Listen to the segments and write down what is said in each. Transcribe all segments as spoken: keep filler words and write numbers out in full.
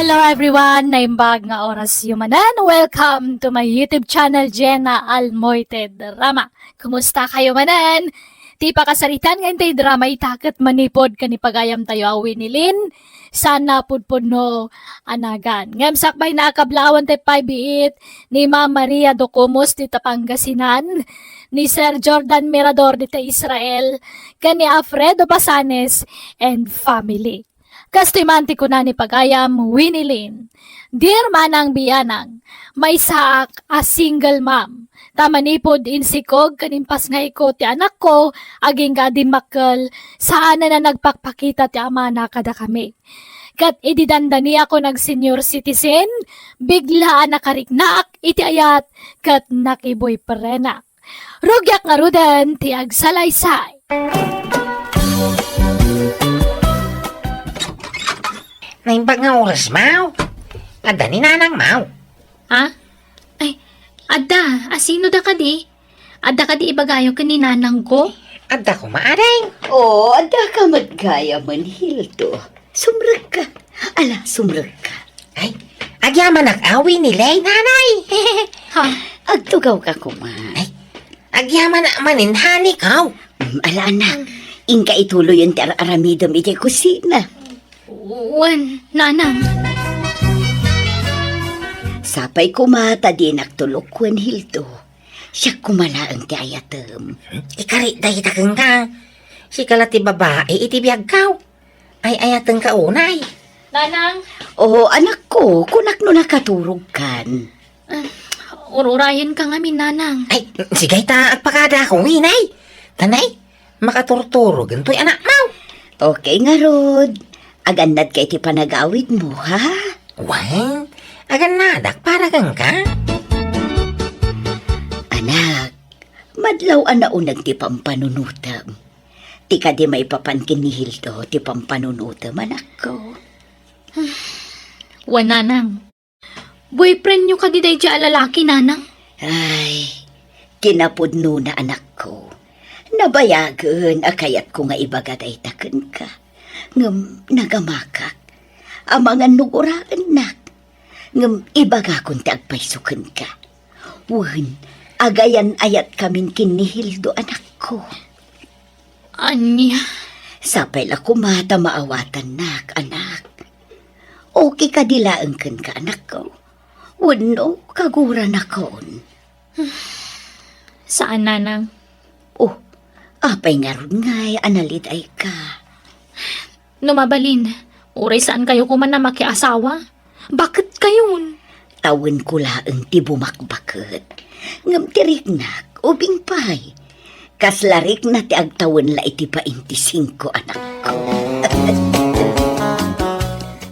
Hello everyone! Naimbag nga orasyo manen. Welcome to my YouTube channel, Jenna Almoite Drama. Kumusta kayo manen? Ti pakasaritan nga intay drama ita ket manipud ken ni pagayamtayo a Winnie Lynn, sana pudpudno a nagan. Ngem sakbay na a kablawan ti pay-biit ni Ma'am Maria Documos dita Pangasinan, ni Sir Jordan Mirador dita Israel, ken ni Alfredo Pasanes and family. Kastoy man ti kuna ni pagayam Winnie Lynn, "Dear Manang Bianang, maysaak a single mom. Ta manipud insikog ken impasngayko ti anakko, agingga dimmakkel, saanen a nagpakpakita ti amana kadakami. Ket idi dandaniakon ag-senior citizen, bigla a nakariknaak iti ayat ket nakiboyfriendak. Rugiak ngaruden ti agsalaysay." Naimbag nga oras, Maw. Adda ni Nanang, Maw. Ha? Ay, adda. Asino da kadi? Adda kadi ibagayo ken ni Nanangko? Adda koma, ading. Oo, adda ka met gayam, Hildo. Sumrekka. Ala, sumrekka. Ay, agyamanak a Winnie Lynn, Nanay. Ha? Agtugawka koma. Ay, agyamanak manen, honey ko. Mm, ala, anak. Inka ituloyen ti ar-aramidem idiay kusina. Wen, Nanang. Sapay koma ta dinak tulok wen, Hildo. Siak koma laeng ti ayatem. Ikari dayta kenka. Sika la ti babai iti biagko. Ay-ayatenka unay. Nanang. Oo, anakko, kunak no nakaturogkan. Ah, ur-urayenka ngamin, Nanang. Ay, sige ta, agpakada ako, Winnie. Tanay, makaturturogen toy anakmo. Okay ngarud. Agannadka iti panagawidmo, ha? Wen, agannadak para kenka. Anak, madlaw a nauneg ti pampanunotem. Ti kadi maipapan ken ni Hildo ti pampanunotem, anakko. Wen, Nanang. Boyfriendyo kadi daydiay a lalaki, Nanang? Ay, kinapudnona, anakko. Nabayagen a kayatko nga ibaga dayta kenka. Ngem nagamakak. Amangan no guraennak. Ngem ibagakon ti agpayso kenka. Wen, agayan-ayatkamin ken ni Hildo, anakko. Ania? Sapay la koma ta maawatannak, anak. Okay kadi laeng kenka, anakko? Wenno kaguranakon? Saan, Nanang. Oh, apay ngarud ngay a nalidayka? No mabalin, uray saankayo koma a makiasawa. Baketkayon? Tawenko laeng ti bumakbaket. Ngem ti riknak, ubing pay. Kasla rikna ti agtawen la iti bainti singko, anakko.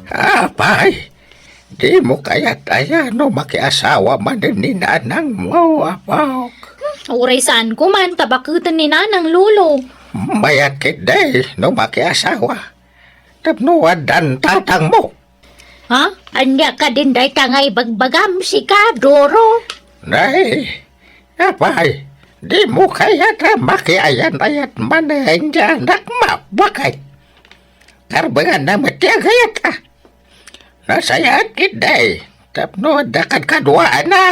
Apay, dimo kayat aya no makiasawa manen ni nanangmo, apok? Uray saanko man ta baketen ni Nanang, Lolo. Mayat ketdi no makiasawa. Tapno addan tatangmo. Ha? Ania kadin dayta nga ibagbagam, sika, Doro? Nay, apay, dimo kayat a makiayan-ayat manen ti anakmo, baket? Karbenganna met ti agayat, a. Nasayaat ketdi, tapno adda kadkaduaanna.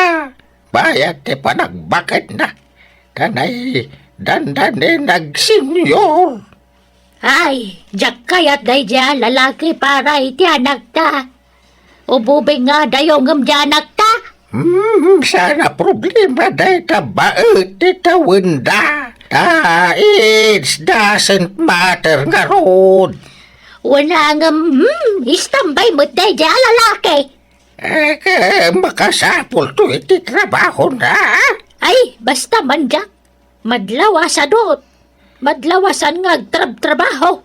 Bayat ti panagbaketna, ta nay dandanin agsenyor. Ay, diak kayat daydiay a lalaki para iti anakta. Ububing nga adayo ngem ti anakta. Hmm, saan a problema dayta baet ti tawenda. Ta, it doesn't matter ngarud. Wen, ngem, hmm, istambay met daydiay a lalaki. Eh, ke, makasapulto iti trabahona? Ay, basta man diak. Madlaw a sadot. Madlaw a saan nga agtrabtrabaho.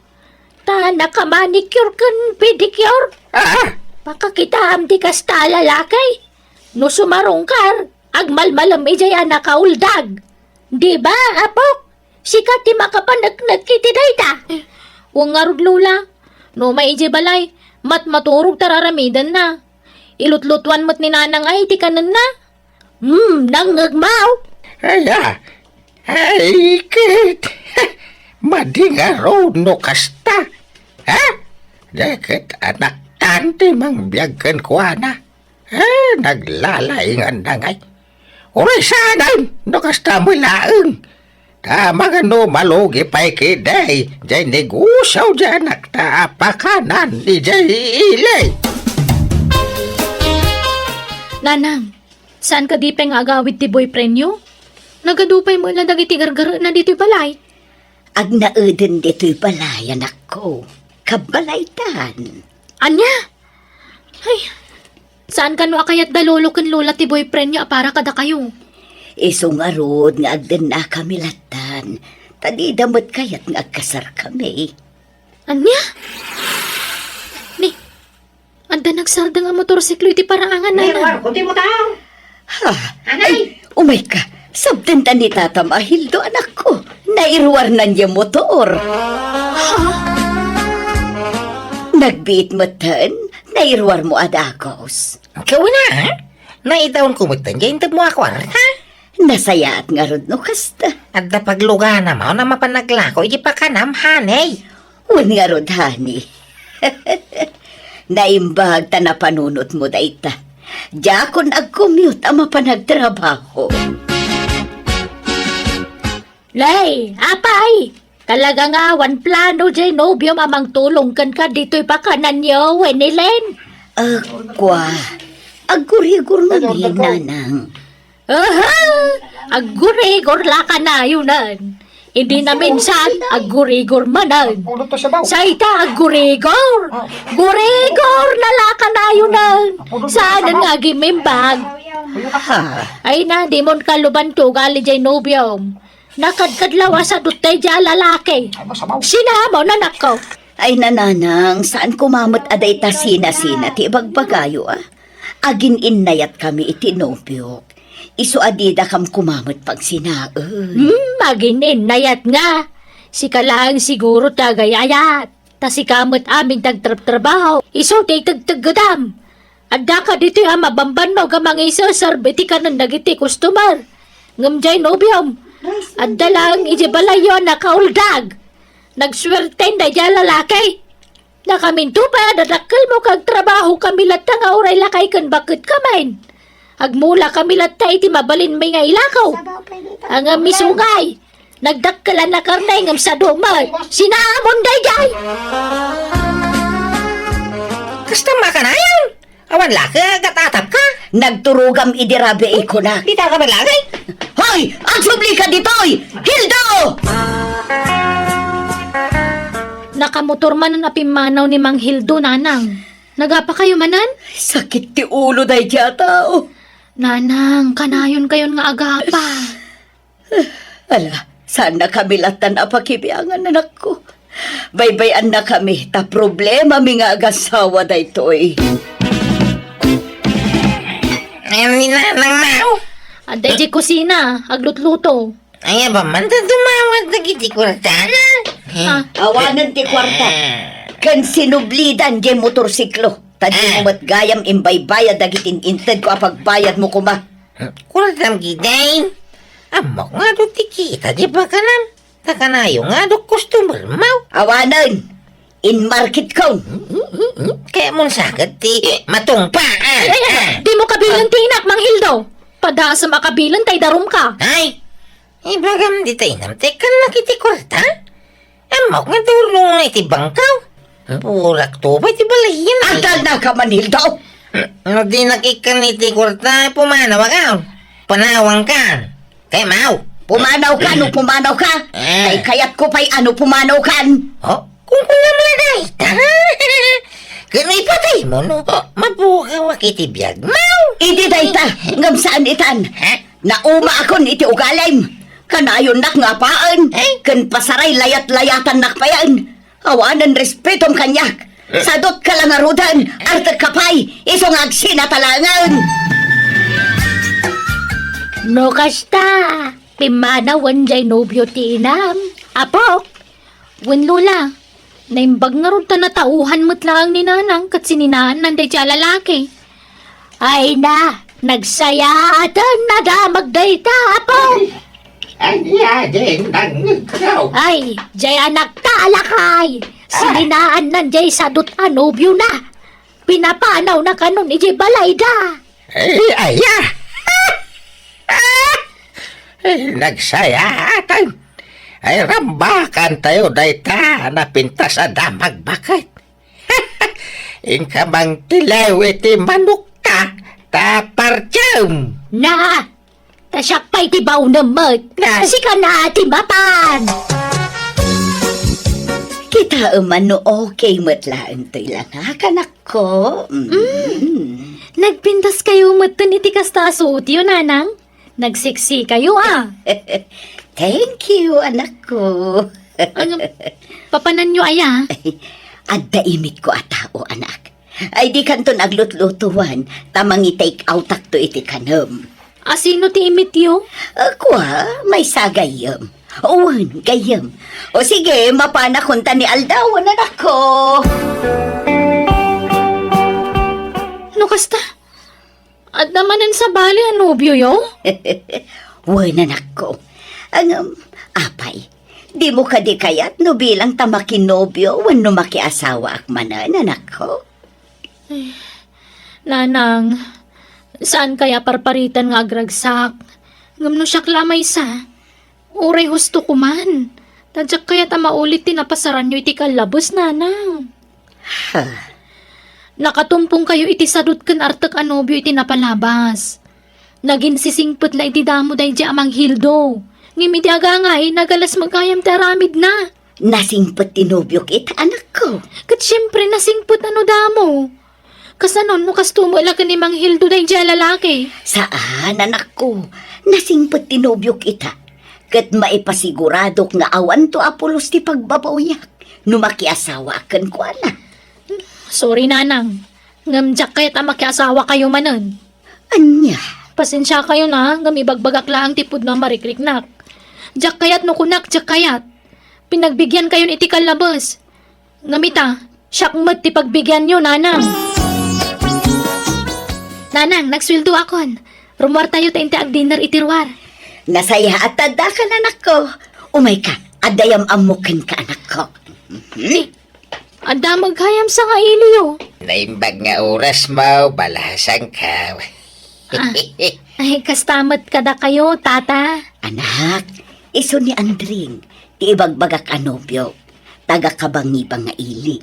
Ta nakamanicure ken pedicure. Ah? Pakakitaam ti kasta a lalaki. No sumarungkar, agmalmalem idiay a nakauldag. Di ba, apok? Sika ti makapaneknek iti dayta. Wen ngarud, Lola. No umay idiay balay, matmaturog ta ar-aramidenna. Ilutlutuan met ni Nanang ay ti kanenna. Hmm, nangngegmaw. Aya, ay, ket, madi ngarud no kasta. Ha? Dagiti anakta Anti mangbiag kenkuana. Eh, naglalaingan na ngay. Uray saanen, no kasta met laeng. Ta mangano malugi pay ketdi, jay negosio di anakta a pakanan idiay ili. Nanang, saan kadi pay nga agawid ti boyfriendyo? Nagadu pay met la dagiti gargarena ditoy balay. Agnaeden ditoy balay, anakko. Kabbalaytan. Ania? Ay, saan kano a kayatda lolo ken lola ti boyfriendyo a para kadakayo? Isu ngarud nga agdennakami lattan, ta dida met kayat nga agkasarkami. Ania? Ni, adda nagsardeng a motorsiklo iti paraangan, Nanang. Nairuarko ti motor. Ha? Anay! Ay, umayka. Sabdenta ni Tatam a Hildo, anakko. Nairuarnan diay motor. Ha? Nagbiit metten, nairuarmo a dagus. Kawina, ha? Naidaonko metten diay intedmo a kuarta. Nasayaat ngarud no kasta. Adda pagluganam a mapan aglako iti pakanam, honey. Wen ngarud, honey. Naimbag ta napanunotmo dayta. Diakon agcommute a mapan agtrabaho. Lay, apay! Talaga nga awan plano diay nobiom a mangtulong kenka ditoy pakananyo, Winilyn? Ah, kua. Aggurigor ngamin, nanang. Aha! Aggurigor la kanayonan. Idi naminsan, aggurigor manen. Sayta, aggurigor. Gurigor na la kanayonan. Saanen nga agimimbag. Ha? Ay na, dimon kaluban ti ugali diay nobiom. Nakadkadlaw a sadut daydiay a lalaki. Sinamon, anakko. Ay, nanang, saan koma met a dayta sinasina ti ibagbagayo, a? Agin-innayatkami iti nobiok. Isu a didakam koma met pagsinaen. Hmm, agin-innayat nga. Sika laeng siguro ti agay-ayat. Ta sika met amin ti agtrabtrabaho. Isu ti itegteggedam. Addaka ditoy a mabambannog a mangiserserbi iti kanen dagiti customer. Ngem diay nobiom, adda laeng idiay balayyo a nakauldag. Nagsuerten daydiay a lalaki. Nakaminto pay a dadakkelmo ket agtrabahokami latta nga uray lakay ken bakketkami. Agmulakami latta iti mabalinmi nga ilako. Ngem isu ngay, nagdakkel a nakarnay ngem sadu met. Sinamon daydiay! Kasta makanayon? Awan la ket agatapka? Nagturogam idi rabiikuna. Dita ka balagay? Hoy! Agsublika ditoy! Hildo! Nakamotor manen a pimmanaw ni Mang Hildo, nanang. Nagapakayo manen? Sakit ti ulo daydiay a tao. Nanang, kanayonkayon nga agapa. Ala, saannakami lattan a pakibiangan, anakko. Baybay-annakami ta problemami nga agassawa daytoy. Ay, ni Nanang Mao. Adda idiay kusina, aglutluto. Ay, apaman ta dumawat dagiti kuartana. Ah. Awanen ti kuarta. Ken sinublidan diay motorsiklo. Ta dimo met gayam imbaybayad dagiti in-intedko a pagbayadmo koma. Kuartam gidin. Ammok nga adu ti kita diay pakanam. Ta kanayo nga adu customer mo. Awanen. In market ko. Kayatmon sa ket ti matungpa, ah. Ay, ay, ay, dimo kabilen ti inak, Mang Hildo. Padasem a kabilen ta idarumka. Ay, ibagam dita inam, ta ikkannak iti kuarta? Ammok nga durong na iti bangkaw. Purak to ba iti balay yan, ay? Agtalna ka man, Hildo! No dinak ikkan iti kuarta, pumanaw ka. Panawang ka. Kay Mao. Pumanaw ka, no pumanaw ka. Eh. Ay, kayatko pay a no pumanaw kan. Oh? Kung kunam la dayta. Ken ipataymo no mapukaw iti biag, Mao. Idi dayta, ngem saan itan. Ha? Naumaakon iti ugalim. Kanayonnak nga apaen, eh? Ken pasaray layat-layatannak payen. Awanen respetom kaniak. Sadutka la ngaruden, artekka pay, isu nga agsinatalangen. No kasta, pimmanawen jay nobio ti inam, apok. Wen, Lola, naimbag ngarud ta natauhan met laeng ni Nanang ket sininaannan daydiay a lalaki. Ay na, nagsayaaten a damag dayta, Apo! Ania din nangngegko? Ay, jay anakta a lakay! Sininaannan jay sadut a nobiona. Pinapanawna kanon idiay balayda. Ay, aya! Ay, nagsayaatan. Ay, rambakantayo dayta a napintas a damag baket. Inka mangtilaw iti manokta, ta partiam. Na, ta siak pay ti baonem met. Na. Sika na ti mapan. Kitaem a no okay met laeng toy langak, anakko. Mm. Mm. Nagpintaskayo metten iti kasta a suotyo, nanang. Nagseksikayo, a. Thank you, anakko. Ano, papananyo aya? Adda imitko a tao, anak. Ay, dikanton aglutlutuan, ta mangi-take outakto iti kanem. A, sino ti imityo? A, kua, maysa a gayyem. Wen, gayyem. O sige, mapanakon ta ni aldaw, anakko. No kasta, adda manen sabali a nobioyo? Wen, anakko. Ngem, apay, dimo kadi kayat no bilang ta makinobio wenno makiasawaak manen, anakko? Nanang, saan kaya parparitan nga agragsak? Ngem no siak la a maysa, uray husto ko man. Ta diak kayat a maulit ti napasaranyo iti kallabes, nanang. Ha? Nakatumpong kayo iti sadut ken artek a nobio iti napalabas. Naginsisingpet la iti damo daydi a Mang Hildo. Ngem iti agangay, nagalas met gayam ti aramidna. Nasingpet ti nobiok ita, anakko. Ket siempre, nasingpet a no damo. Kasano no kasto met la ken ni Mang Hildo daydi a lalaki? Saan, anakko. Nasingpet ti nobiok ita. Ket maipasiguradok nga awanto a pulos ti pagbabawiak no makiasawaak kenkuana. Sorry, nanang. Ngem diak kayat a makiasawakayo manen. Ania? Pasensiakayon, ngem ibagbagak laeng ti pudno a marikriknak. Diak kayat no kunak, diak kayat. Pinagbigiankayon iti kallabes. Ngem ita, siak met ti pagbigianyo, nanang. Nanang, nagsueldoakon. Rummuartayo ta inti agdinner iti ruar. Nasayaat ta addakan, anakko. Umayka, adda yam-ammok kenka, anakko. Mhm. Adda met gayam sangailiyo. Naimbag nga orasmo, balasangko. A, ay, kasta met kadakayo, tata. Anak, isu ni Andring, ti ibagbagak a nobio, taga Kabangibang nga ili.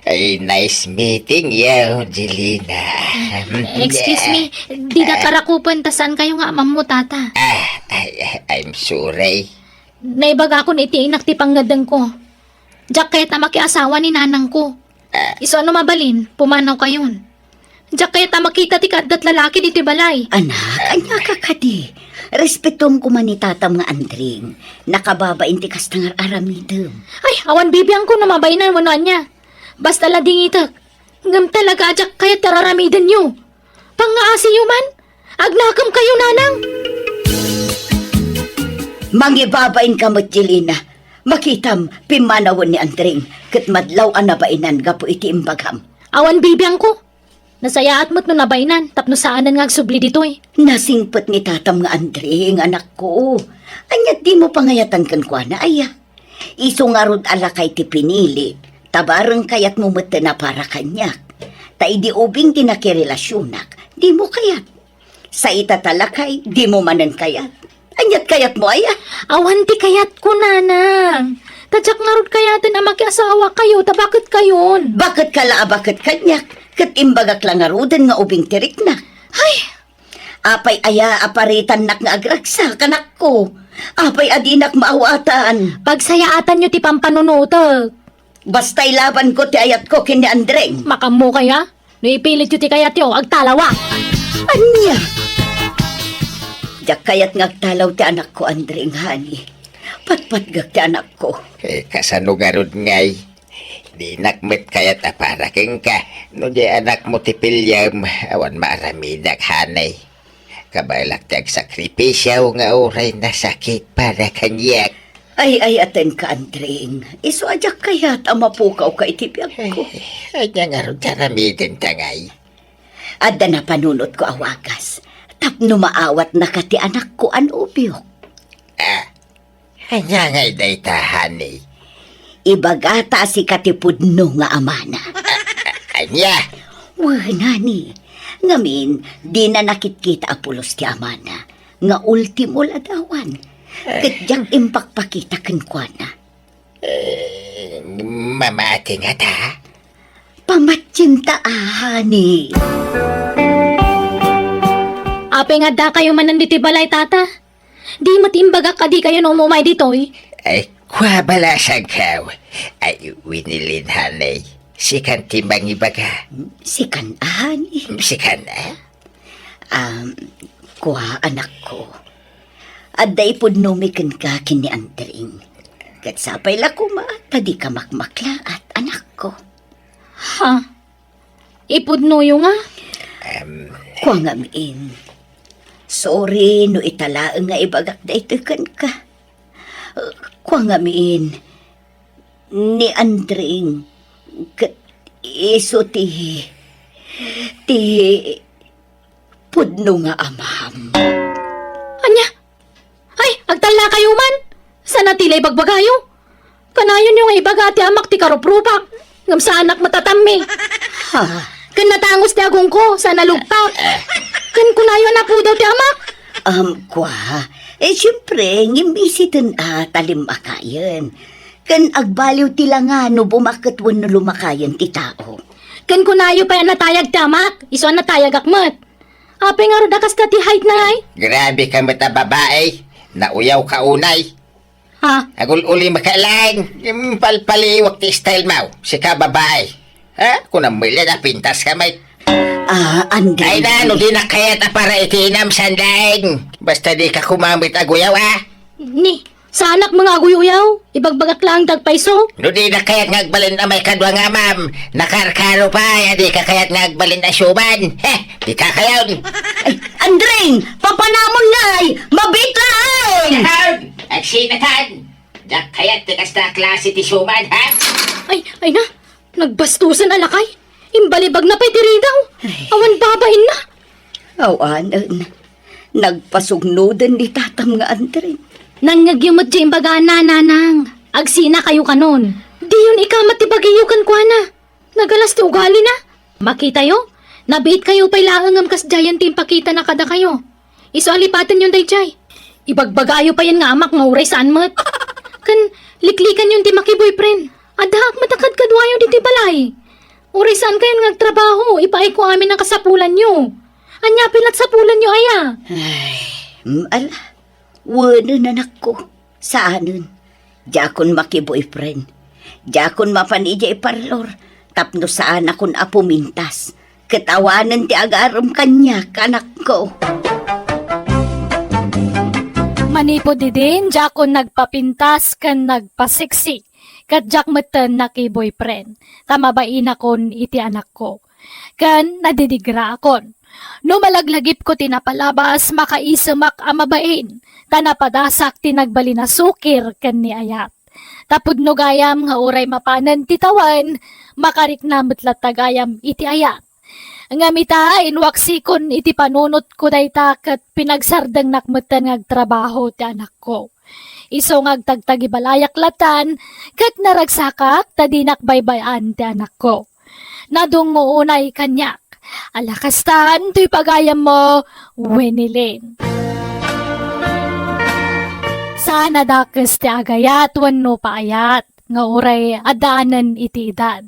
Ay, nice meeting you, Jelina. Excuse me, didak arakupen ta saankayo nga amammo, tata. A, ay, I'm sorry. Naibagakon iti inak ti pangngeddengko. Diak kayat a makiasawa ni nanangko. A. Isu a no mabalin, pumanawkayon. Diak kayat a makita ti kaaddat lalaki ditoy balay. Anak, ania ka kadi? Respetom koma ni tatam nga Andring. Nakababain ti kasta nga aramidem. Ay, awan bibiangko no mabainan wenno ania. Basta la dingitek. Ngem talaga a diak kayat ti ar-aramidenyo. Pangngaasiyo man? Agnakemkayo, nanang? Mangibabainka met, Jelina. Makitam, pimmanawen ni Andring, ket madlaw a nabainan gapu iti imbagam. Awan bibiangko. Nasayaat met no nabainan, tapno saanen nga agsubli ditoy. Nasingpet ni tatam nga Andring, anakko. Ania dimo pangayatan kenkuana, aya? Isu ngarud a lakay ti pinili, ta bareng kayatmo metten a para kaniak. Ta idi ubing ti nakirelasionak, dimo kayat. Sa ita ta lakay, dimo manen kayat. Aniat kayatmo, aya? Awan ti kayatko, nanang. Ta diak ngarud kayaten a makiasawakayo, ta baketkayon. Baketka la a baket kaniak, ket imbagak la ngaruden nga ubing ti riknak. Ay, Apay aya a paritannak nga agragsak, anakko? Apay a dinak maawatan? Pagsayaatanyo ti pampanunotek. Basta ilabanko ti ayatko ken ni Andreng. Makammokay, a? No ipilityo ti kayatyo, agtalawak. Ania? Diak kayat nga agtalaw ti anakko, Andreng, honey. Patpatgek ti anakko. Eh, kasano garud ngay? Dinak met kayat a para kenka. No di anakmo ti piliem, awan maaramidak, honey. Kabaelak ti agsakripisio nga uray nasakit para kaniak. Ay, ay, atenka, Andring. Isu a diak kayat a mapukawka iti biagko. Ay, ania ngarud ti aramidenta ngay? Adda napanunotko a wagas tapno maawatnaka ti anakko a nobiok. Ah, Ania ngay dayta, honey? Ibagata a sika ti pudno nga amana. A-, a-, ania? Wen, honey. Ngamin, dina nakitkita a pulos ti amana, nga ultimo ladawan. Ket diak impakpakita kenkuana. Eh, mamati ngata? Pamatienta, honey. Apay nga addakayo manen ditoy balay, tata? Di met imbagak a dikayo no umumay ditoy. Ay, kua bala, sangkaw. Ay, Winilin, honey. Sikan ti mangibaga. Sikan, honey. Sikan, ah? Um, kua, anakko. Adda ipudnomi kenka ken ni Andring. Ket sapay la koma ta dika makmaklaat, anakko. Ha? Ipudnoyo nga? Em. Kua ngamin. Sorry no ita laeng nga ibagak daytoy kenka. Kua ngamin, ni Andring ket isu ti, ti pudno nga amam. Ania? Ay, agtallakayo man! Saan a ti la ibagbagayo? Kanayonyo nga ibaga ti amak ti karuprupak, ngem saanak met a tammi. Ha? Ken natangus ti agongko, saan a lugpak. Ken kunayo a napudaw ti amak. Um, kua, eh, siempre, ngimmisiten a talim akayen. Ken agbaliw ti langa no bumakket wenno lumakayen ti tao. Ken kunayo pay a natayag ti amak, isu a natayagak met. Apay ngarud a kasta ti height na ngay? Grabe ka met a babae. Nauyaw ka unay. Ha? Agul-ulimaka lang. Impalpaliwak ti style mo. Sika babae. Ha? Kunam met la napintas ka met. Ah, Andring. Ay na, no di na kayat a para iti inam, saan laeng. Basta di ka koma met aguyaw, ah. Ni, saanak nga aguyaw. Ibagbagak lang dagpayso. No di na kayat nga agbalin a maikadua nga amam, nakarkaro pay a di ka kayat nga agbalin a siuman. Heh, di ka kayon. Ay, Andring, papanamon ngay, mabiit laeng! Yaon! Agsinatan! Diak kayat ti kasta a klase ti siuman, ha? Ay, ay na, nagbastusan a lakay. Imbalibag na pay ti ridaw. Ay. Awan babain na. Awanen, nagpasugnoden ni tatam nga Andring. Nangngegyo met diay imbaga, nanang. Agsinakayo kanon. Diyon ikamat ti bagiyo kenkuana. Nagalas ti ugalina. Makitayo, nabiitkayo pay laeng ngem kasdiayen ti impakitana kadakayo. Isu a lipatenyon daydiay. Ibagbagayo payen nga amak nga uray saan met. Ken liklikanyon ti maki-boyfriend. Addaak met a kadkaduayo ditoy balay. Uray saankayon nga agtrabaho, ipaayko amin a kasapulanyo. Ania pay la ti sapulanyo aya? Ay, mm, ala. Wenen, anakko. Saanen. Diakon maki-boyfriend. Diakon mapan idiay parlor tapno saanakon a pumintas. Ket awanen ti agarem kaniak, anakko. Manipud idin, diakon nagpapintas ken nagpaseksi. Ket diak metten naki-boyfriend. Ta mabainakon iti anakko. Ken nadidigraakon. No malaglagipko ti napalabas, makaisemak a mabain, ta napadasak ti nagbalin a sukir ken ni ayat. Ta pudno gayam nga uray mapanen ti tawen, makarikna met latta gayam iti ayat. Ngem ita, inwaksikon iti panunotko dayta ket pinagsardengnak metten nga agtrabaho ti anakko. Isu nga agtagtagibalayak latan ket naragsakak ta dinak baybay-an ti anakko. Nadungngo unay kaniak. Ala kastan toy pagayammo, Winilin. Saan a dakes ti agayat wenno paayat nga uray addaanen iti edad.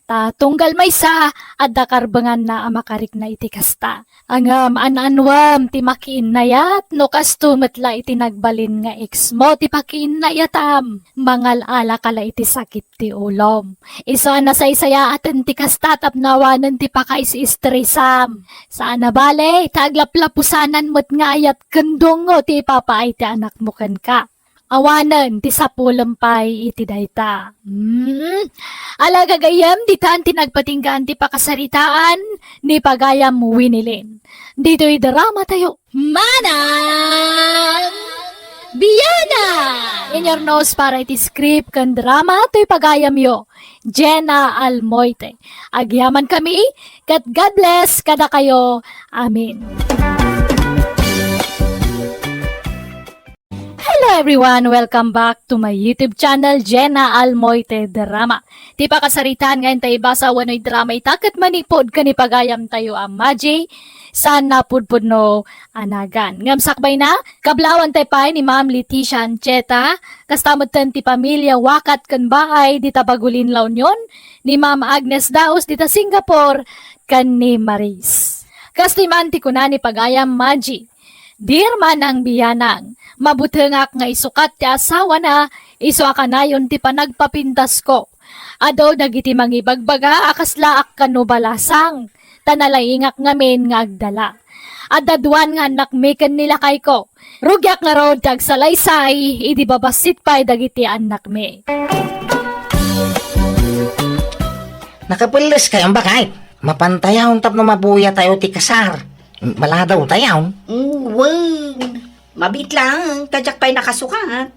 Ta tunggal maysa, adda karbenganna a makarikna iti kasta. Ngem an-anuem ti makiinnayat no kasto met la iti nagbalin nga ex mo ti pakiinnayatam. Mangal-ala ka la iti sakit ti ulom. Isu a nasaysayaaten ti kasta tapno awanen ti pakais-istresam. Saan a bale, ta aglaplapusanan met nga ayat ken dungngo ti ipapaay ti anakmo kenka. Awanen ti sapulem pay iti dayta. Hmm. Ala gagayyem, ditan ti nagpatinggaan ti pakasaritaan ni pagayam Winilin. Ditoy drama tayo. Manang Biana! Inyurnos para iti script ken drama toy pagayamyo, Jenna Almoite. Agyaman kami, ket God bless kadakayo. Amen. Hello, Everyone, welcome back to my YouTube channel, Jenna Almoite Drama. Ti pakasaritaan nga intay ibasa wenno idrama ita ket manipud ken ni pagayamtayo a Maji, saan napudpudno a nagan. Ngem sakbayna, kablaawan tay pay ni Ma'am Leticia Ancheta, kasta metten ti pamilia Wakat ken Baay dita Bagulin, La Union, ni Ma'am Agnes Daos dita Singapore, ken ni Maris. Kastoy man ti kuna ni pagayam Maji, "Dear Manang Bianang, mabutengak nga isukat ti asawana, isu a kanayon ti panagpapintasko. Adu dagiti mangibagbaga a kaslaak kano balasang, ta nalaingak ngamin nga agdala. Adda duan nga annakmi ken ni lakayko. Rugiak ngarud ti agsalaysay idi babassit pay dagiti annakmi." Nakapelles kayon, baket? Mapantayon tapno mabuyatayo ti kasar. Maladawtayon. Mm, wen. Mabiit lang, ta diak pay nakasukat.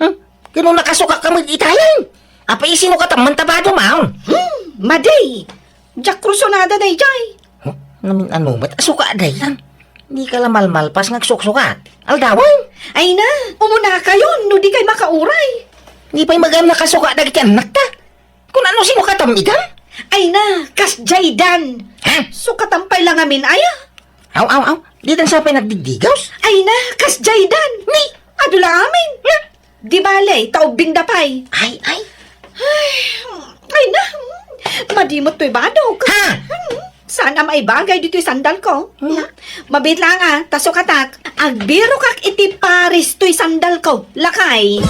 Hmm? Kano nakasukak ka met itayen? Apay, isino ka tamman ta bado maon? Hmm, madi! Diak kursunada daydiay. Huh? Namin ano met, asuka daytan. Di ka la malmalpas nga agsuksukat. Aldawen? Ay na, umunakayon, no di kay makauray. Di pay magam nakasuka dagiti annakta. Kun ano, sino ka tam idan? Ay na, kasdiay dan. Ha? Sukatan pay la ngamin, aya? Aw, aw, aw. Ditan sa pay nagdigdigaws? Ay na, kasdiay dan. Ni? Adu la amin. Na? Di bale, ta ubbing da pay. Ay, ay. Ay, ay na. Madi met toy badok. Ha? Hmm, saan a maibagay ditoy sandal ko. Hmm? Na? Mabiit lang, ah, ta sukatak. Agbirokak iti pares toy sandal ko. Lakay.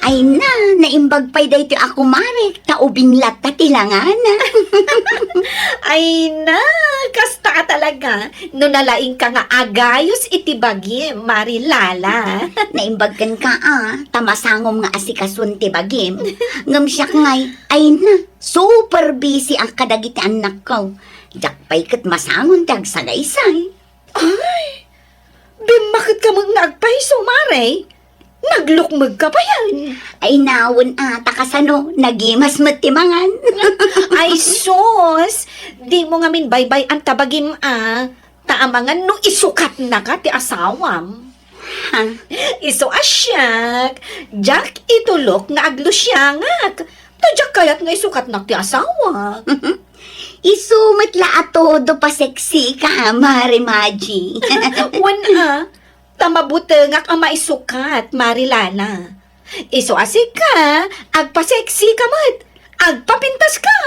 Ay na, naimbag pay daytoy a kumarek, ta ubing latta ti langana. Ay na, kasta ka talaga. No nalaing ka nga agayos iti bagim, Mari Lala. Naimbag kenka, a, ta masangom nga asikason ti bagim. Ngem siak ngay, ay na, super busy ak kadagiti annakko. Diak pay ket masangon ti agsalaysay. Ay, bimmaket ka met nga agpayso, Mare. Naglukmeg ka payen. Ay, nawen a, ta kasano, nagimas met ti mangan. Ay, sus! Dimo ngamin baybay-an ta bagim a, ta amangan no isukatnaka ti asawam. Ha? Isu a siak, diak itulok nga aglusiangak. Ta diak kayat nga isukatnak ti asawak. Isu met la a todo paseksika, Mare Maji. Wen a, ta mabutengak a maisukat, Mari Lala. Isu a sika, agpaseksika met, agpapintaska.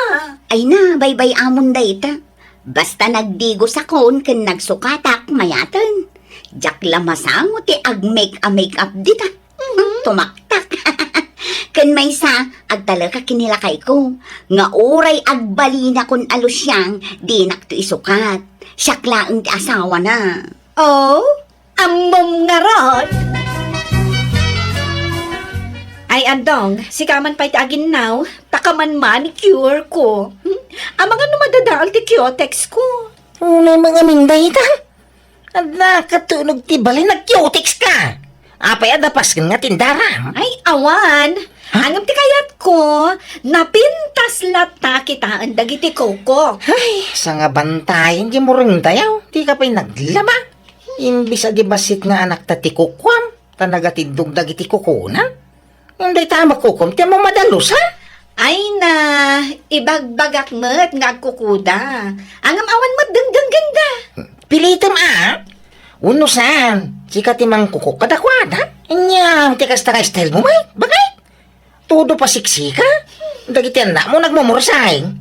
Ay na, baybay-amon dayta. Basta nagdigosakon ken nagsukatak, mayaten. Diak la masango ti agmake-a-make up dita. Mhm. Tumaktak. Ken maysa, agtalekak ken ni lakayko, nga uray agbalinakon a lusiang, dinakto isukat. Siak laeng ti asawana. Oh? Ammom ngarud! Ay, Andong, sika man pay ti aginnaw, ta kaman manicure ko. Hmm? Amangan no madadael ti cutex ko. Unay mangamin dayta. Adda katunog ti balay, nag-cutex ka. Apay, adda pasken nga tindara? Ay, awan. Ha? Ngem ti kayat ko, napintas latta kitaen dagiti kuko. Ay, sangabantayan, di mo rin tayaw. Di ka pa'y naglaba. Imbis a di bassit nga anakta ti kukuam, ta nagatindog dagiti kukuna. Ngem dayta a makukuam, ti ammom a dalusa? Ay na, ibagbagak met nga agkukuda. Ngem awan met dengdenggenda. Pilitem a? Wenno saan? Sika ti mangkukok kadakuada? Ania, ti kasta nga style mo, met? Bakit? Todo pasiksika? Dagiti annakmo nagmumursaing.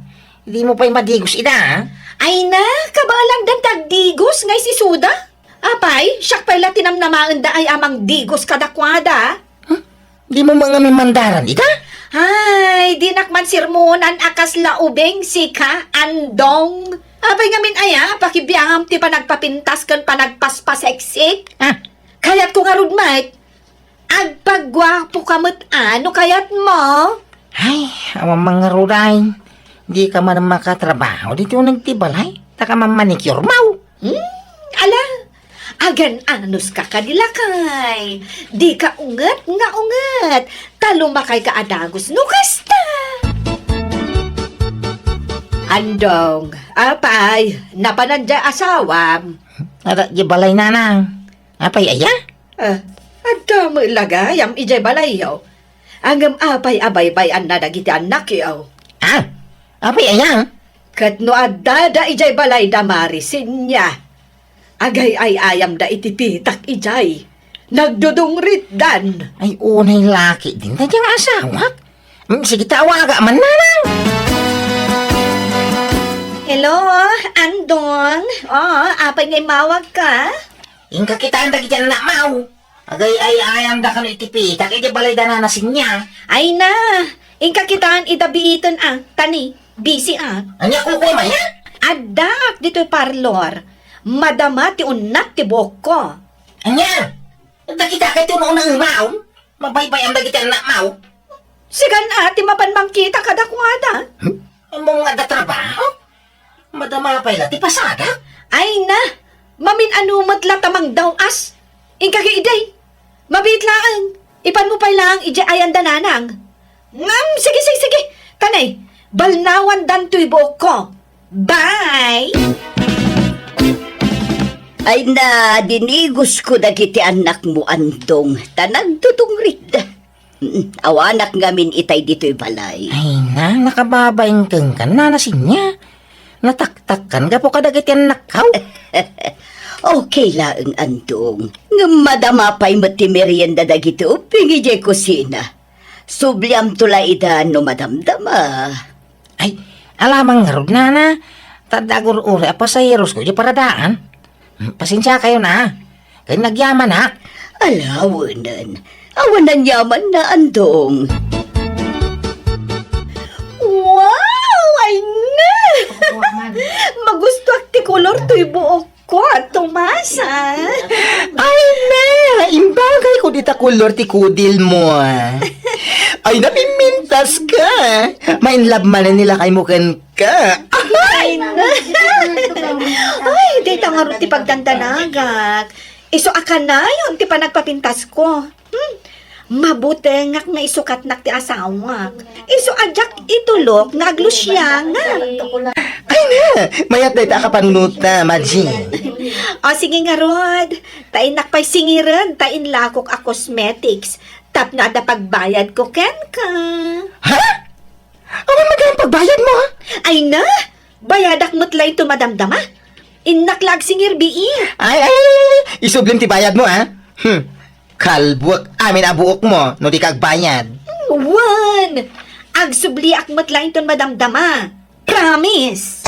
Di mo pay madigos ida? Ay na, kabaelandan ti agdigos nga isisuda. Apay, siak pay la ti namnamaendaay a mangdigos kadakuada. Huh? Di mo mangamin mandaran ida? Ay, dinak man sirmonan a kasla ubing sika, Andong. Apay ngamin aya, pakibiangam ti panagpapintas ken panagpaspaseksik? Ah. Kayatko ngarud met, agpaguapo ka met a no kayat mo. Ay, awan mangaruday. Di ka man makatrabaho ditoy nagtibalay. Ta ka man manicure mo. Hmm, ala, agan-anos ka kadi lakay. Di ka unget nga unget. Ta lumakay ka a dagus no kasta. Andong, apay, napanan diay asawam? Ada di balay, nanang. Apay aya? Ah, adda met la gayam idiay balayyo. Ngem apay a baybay-anna dagiti annakyo? Ah, apay aya? Ket no addada idiay balay da Mari Senia, agay-ay-ayamda iti pitak idiay. Nagdudungritdan. Ay, unay laki din dayta nga asawak. Mm, sige, tawaga man, nanang. Hello, Andong. Oh, apay nga immawagka? Inka kitaen dagiti annakmo. Agay-ay-ayamda kano iti pitak idiay balay da Nana Senia. Ay na, inka kitaen ida biiten a, tani, busy a. Ania, kukuam aya? Addaak ditoy parlor. Madama ti unnat ti buokko. Ania? Dagita kay ti una-unaem? Mabaybay-am dagiti annakmo? Sikan a ti mapan mangkita kadakuada. Hmm? Ammom nga adda trabaho? Madama pay la ti pasadak? Ay na, mamin-ano met la ta mangdaw-as. Inka idi. Mabiit laeng. Ipanmo pay laeng idiay ayan da Nanang. Ngem, sige, sige, sige. Tanay, balnawandan toy buokko. Bye! Ay na, dinigosko dagiti annakmo, Andong, ta nagdudungritda. Mm, awanak ngamin itay ditoy balay. Ay na, nakababain kenka, Nana Senia. Nataktakkan gapu kadagiti annakko. Okay laeng, Andong. Ngem madama pay met ti merienda dagiti ubbing idiay kusina. Subliamto la ida no madamdama. Ay, alamang ngarud, Nana. Ta adda agur-uri a pasaherosko idiay paradaan. Hmm, pasensiakayon a. Ken nagyamanak. Ala, awanen. Awan a yamanna, Andong. Wow! Ay na! Magustuak ti kolor toy buokko, Tomasa. Ay na! Imbagayko dita kolor ti kudilmo. Ay, napinpintaska. Ma-in love manen ni lakaymo kenka. Ay na! Ay, dayta ngarud ti pagdandanagak. Isu a kanayon ti panagpapintasko. Hmm. Mabutengak nga isukatnak ti asawak. Isu a diak itulok nga aglusianga. Ay na! Mayat dayta a kapanunotna, Madji. O, sige ngarud. Ta innak pay singiren ta inlakok a cosmetics. Tapno adda pagbayadko kenka. Ha? Awan met gayam pagbayadmo, ha? Ay na! Bayadak met la inton madamdama. Innak la agsingir bii. Ay, ay, ay, ay, ay. Isublim ti bayadmo, ha? Hmm. Kalbuek amin a buokmo no dika agbayad. Wen! Agsubliak met la inton madamdama. Promise!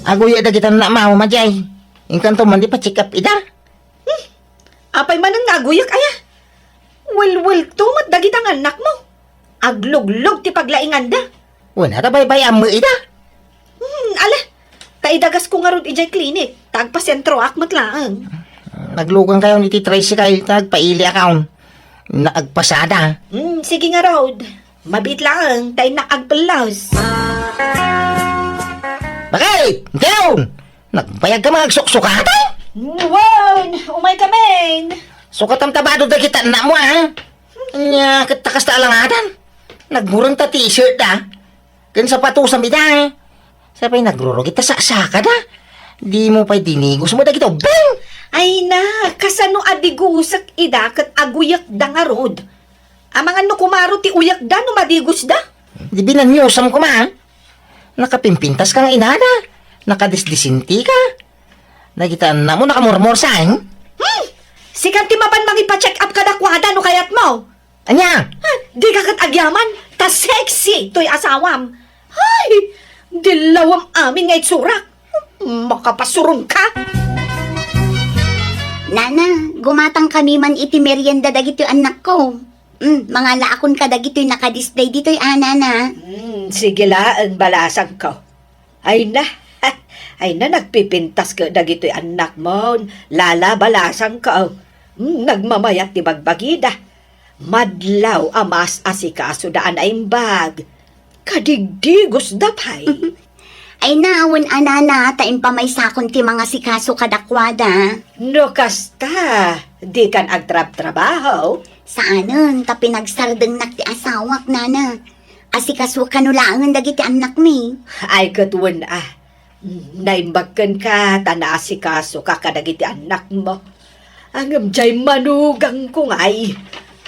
Aguyak dagiti annakmo, Madji. Inkanto man di pa-check up ida. Hmm. Apay manen nga aguyak aya? Welwelto met dagita nga annakmo. Agluglog ti paglainganda. Wen, ta baybay-am met ida. Hmm, ala. Ta idagasko ngarud idiay klinik. Ta agpasentroak met laeng. Naglugankayon iti tricycle, ta agpailiakon. Na agpasada. Hmm, sige ngarud. Mabiit laeng, ta innak agpellos. Bakit? Inkayon! Nagbayagka nga agsuksukatan? Wen, umaykamin. Sukatam ta bado dagiti annakmo, a? Ania, ket ta kasta alangadan. Nagmureng ta t-shirt, a? Ken sapatos a mida. Sa pay nagrurugit ta saksakada. Dimo pay dinigos mo dagiti ubbing. Ay na, kasano a digusek ida ket aguyekda ngarud? Amangan no kumaro ti uyekda no madigosda? Di binaniosam koma. Nakapimpintaska nga inada. Nakadisdisintika. Dagiti annakmo nakamurmursa, eh? Hmm! Sikan ti mapan mangipa-check up kadakuada no kayatmo. Ania? Ha, dika ket agyaman, ta sexy toy asawam. Ay, dillawem amin nga itsurak. Makapasurongka. Nana, gumatangkami man iti merienda dagiti annakko. Mm, mangalaakon kadagitoy nakadisplay ditoy, a, nana. Mm, sige laeng, balasangko. Ay na, ay na, nagpipintas ket dagitoy annakmon, lala, balasangko. Mm, nagmamayat ti bagbagida. Madlaw a maas-asikasoda a naimbag. Kadigdigosda pay. Ay na, wen a, nana, ta impamaysakon ti mangasikaso kadakuada. No kasta, dikan agtrabtrabaho? Saanen, ta pinagsardengnak ti asawak, nana. Asikaso kano laengen dagiti annakmi. Ay, ket wen a. Naimbag kenka ta naasikasoka kadagiti annakmo. Ngem diay manugangko ngay.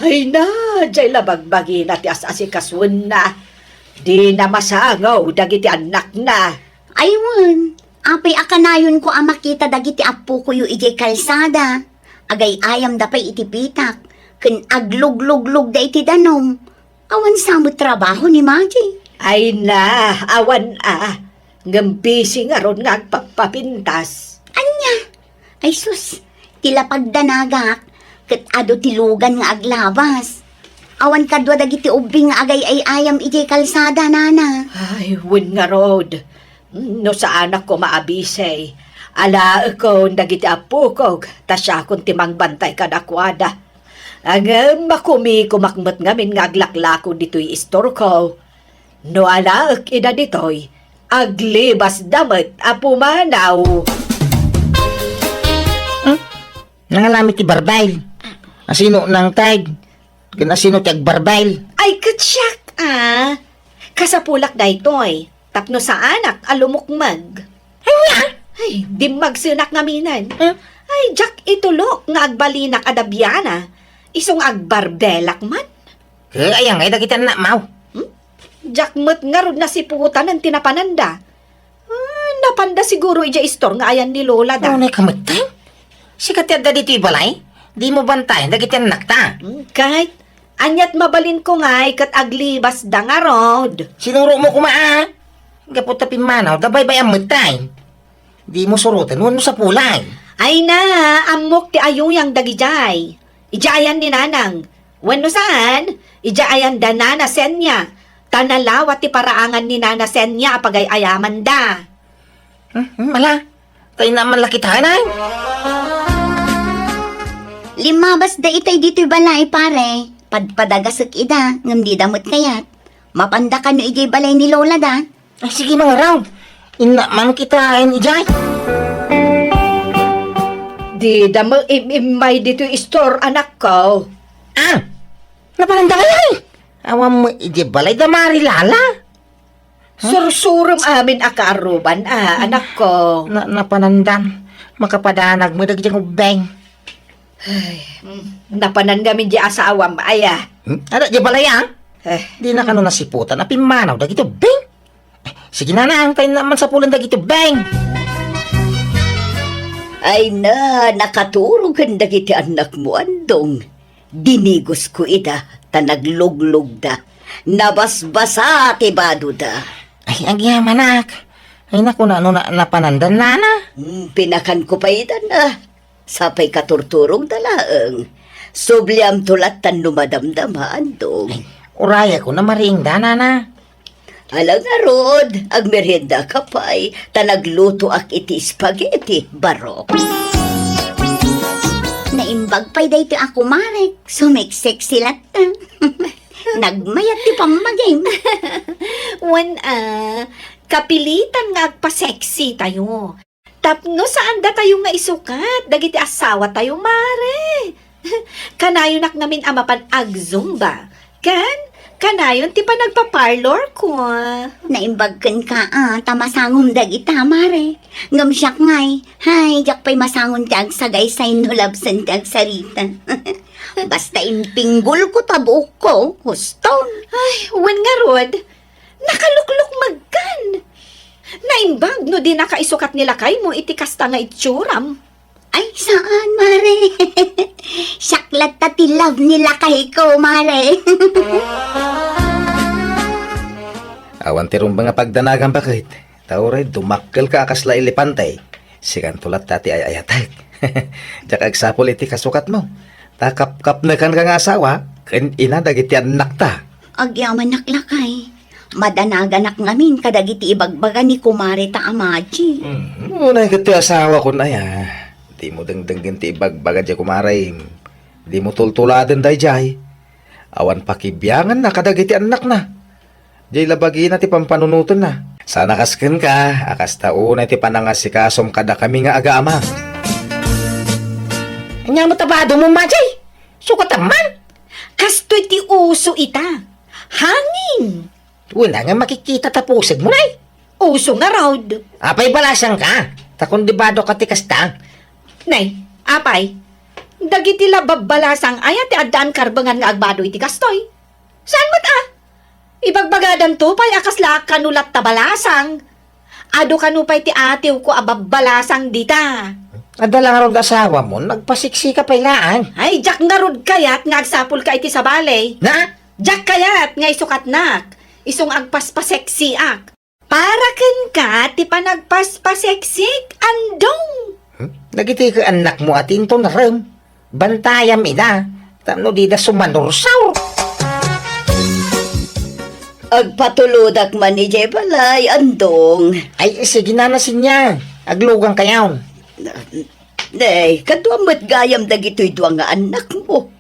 Ay na, diay la bagbagina ti as-asikasoenna. Dina masangaw dagiti annakna. Ay wen, apay a kanayonko a makita dagiti appokoyo idiay kalsada? Agay-ayamda pay iti pitak, ken agluglugluda iti danum. Awan sa met trabaho ni Maji. Ay na, awan a. Ngem busy ngarud nga agpapapintas. Ania? Ay sus, ti lapagdanagak, ket adu ti lugan nga aglabas. Awan kadua dagiti ubbing nga agay-ay-ayam idiay kalsada, nana. Ay, wen ngarud. No saanak koma a busy, alaekon dagiti appokok, ta siakon ti mangbantay kadakuada. Ngem makumikomak met ngamin nga aglaklako ditoy istorko. No alaek ida ditoy, aglibasda met a pumanaw. Hmm? Nangalami ti barbail. Asino nangted? Ken asino ti agbarbail? Ay, ket siak, a. Kasapulak daytoy, tapno saanak a lumukmeg. Ania? Ay, dimmagsenak ngaminen. Hmm? Ay, diak itulok nga agbalinak a dabiana. Isu nga agbarbelak man. Ket aya ngay dagiti annakmo? Hmm? Diak met ngarud nasiputanen ti napananda. Ah, napanda siguro idiay istor nga ayan ni Lola da. Unay ka met, tay? Sika ti adda ditoy balay? Dimo bantayan dagiti annakta. Hmm, ket, aniat mabalinko ngay ket aglibasda ngarud. Sinurotmo koma, a. Gapu ta pimmanawda, baybay-am met, tay. Dimo suroten wenno sapulay. Ay na, ammok ti ayuyang dagidiay. Idiay ayan ni Nanang. Wenno saan, idiay ayan da Nana Senia. Ta nalawa ti paraangan ni Nana Senia a pagay-ayamanda. Hmm, hmm, ala, tay na man la kitaen, ay. Limmabasda itay ditoy balay, pare. Padpadagasek ida, ngem dida met kayat. Mapanda kano idiay balay ni Lola da. Ay, sige, mangaraw. Innak man kitaen idiay. Dida met im-immay ditoy istor, anakko. Ah, napananda ngay, ay? Awan met idiay balay da Mari Lala. Sursurem amin a kaaruban, a, anakko. Na, napanandan. Makapadanag met dagiti ubbing. Ay, mm, napanan ngamin di asawam, aya. Hmm? Ada di balay, a? Eh. Dina kano nasiputan a pimmanaw dagiti ubbing? Eh, sige, Nanang, tay na man sapulan dagiti ubbing. Ay na, nakaturogen dagiti annakmo, Andong. Dinigosko ida, ta nagluglugda. Nabasbasa ti badoda. Ay, agyamanak. Ay, naku, no, na, napanandan, nana? Hmm, pinakanko pay ida, na. Sapay katurturogda laeng. Subliamto lattan no madamdama, Andong. Ay, urayakon a mariingda, nana. Ala ngarud, agmeriendaka pay, ta naglutoak iti spaghetti, barok. Naimbag pay daytoy a kumarek, sumeksexy latta. Nagmayat ti pammagim. Wen a, kapilitan nga agpa-sexy tayo. Tapno saandatayo nga isukat dagiti asawatayo, mare. Kanayonak ngamin a mapan agzumba. Ken, kanayon ti panagpa-parlor ko. Naimbag kenka, a, ta masangon dagita, mare. Ngem siak ngay, hay, diak pay masangon ti agsagaysay no labsen ti agsarita. Basta impinggolko ta buokko, huston. Ay, wen ngarud, nakaluklukmegkan. Naimbag no dinaka isukat ni lakaymo iti kasta nga itsuram. Ay, saan, mare? Siak latta ti love ni lakayko, mare. Awan ti rumbeng a pagdanagan, baket. Ta uray dumakkelka a kasla elepante, sikanto latta ti ay-ayatek. Diak agsapul iti kasukatmo. Ta kapkapnekanka nga asawa, ken ina dagiti annakta. Agyamanak, lakay. Madanaganak ngamin kadagiti ibagbaga ni kumare ta a Maji. Hmm, unay ket ti asawakon aya. Dimo dengdenggen ti ibagbaga diay kumarem. Dimo tultuladen daydiay. Awan pakibianganna kadagiti annakna. Diay la bagina ti pampanunotenna. Saan a kas kenka, a kasta unay ti panangasikasom kadakami nga aga-ama. Ania met a badom, Maji? Sukatam man. Kastoy ti uso ita. Hangin. Wen a nga makikita ta pusegmo, nay. Uso ngarud. Apay balasangka? Ta kun di bado ka ti kasta. Nay, apay, dagiti la babbalasang aya ti addaan karbengan nga agbado iti kastoy? Saan met a? Ibagbagadanto pay a kasla kano latta balasang. Adu kano pay ti atiwko a babbalasang dita. Adda la ngarud asawam, nagpaseksika pay laeng. Ay, diak ngarud kayat nga agsapulka iti sabali. Na? Diak kayat nga isukatnak, isu nga agpaspaseksiak. Para kenka ti panagpaspaseksik, Andong. Hmm? Dagiti ket annakmo a ti inton rem. Bantayam ida, tapno dida sumanursur. Agpatulodak man idiay balay, Andong. Ay, sige, Nana Sinya. Aglugangkayon. Nay, kaduam met gayam dagitoy dua nga annakmo.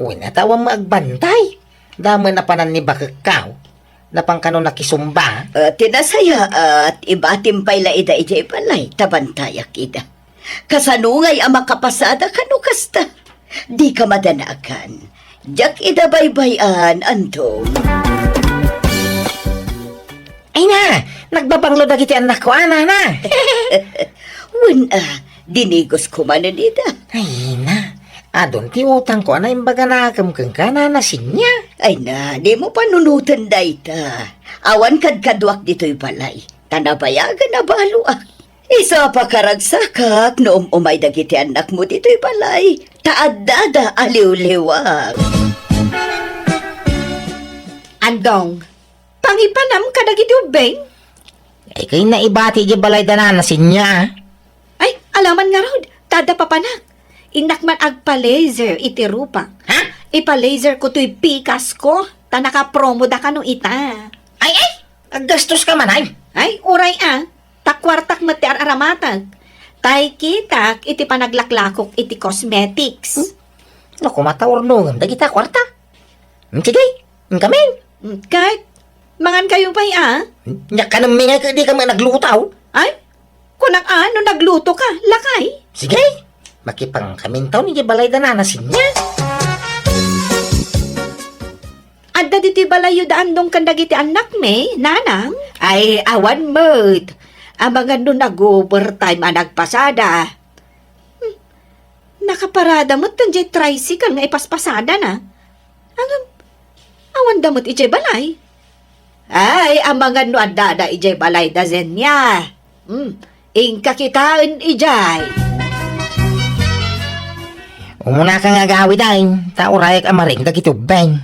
Wen, ta awan met agbantay. Damo napanan ni bakekkaw. Napan kano nakisumba. Ah, ti nasayaat, ibatim pay la ida idiay balay, ta bantayak ida. Kasano ngay a makapasada kano kasta? Dika madanagan. Diak ida baybay-an, Andong. Ay na, nagbabanglo dagiti annakko, a, Nana. Wen, a, dinigos ko manen ida. Ay na, adun ti utangko a naimbaganakem kenka, Nana Sinya. Ay na, dimo panunoten dayta. Awan kadkaduak ditoy balay, ta nabayagen a baloak. Isu a pakaragsakak no um-umay dagiti annakmo ditoy balay, ta addada a liwliwak. Andong, pangipanam kadagiti ubbing? Ay, kay naibati di balay da Nana Sinya. Ay, alaman ngarud, ta adda papanak. Innak man agpa-laser iti rupak. Ha? Ipa-laser ko toy pikasko, ta nakapromo da kano ita. Ay, ay! Aggastos ka man, ay? Ay, uray a. Ta kuartak met ti ar-aramatek. Tay kitak iti panaglaklakok iti cosmetics. Hmm? No, kumata urnongem dagita kuarta. Hmm, sige, inkamin. Hmm, ket, mangan kayo pay, a? Hmm, nya kanem mi nga ket di kami nagluto. Ay, kunak a, no nagluto ka, lakay. Sige, makipangkamin taon iti balay da Nana Sinya. Adda ditoy balayyo da Andong ken dagiti annakmi, nanang? Ay, awan met. Amangan no nag-overtime a nagpasada. Hmm. Nakaparada met diay tricycle nga ipaspasadana. Ngem, awanda met idiay balay. Ay, amangan no addada idiay balay da Zenia. Hmm, inka kitaen idiay. Umunaka nga agawid, ay, ta urayak a maring dagiti ubbing.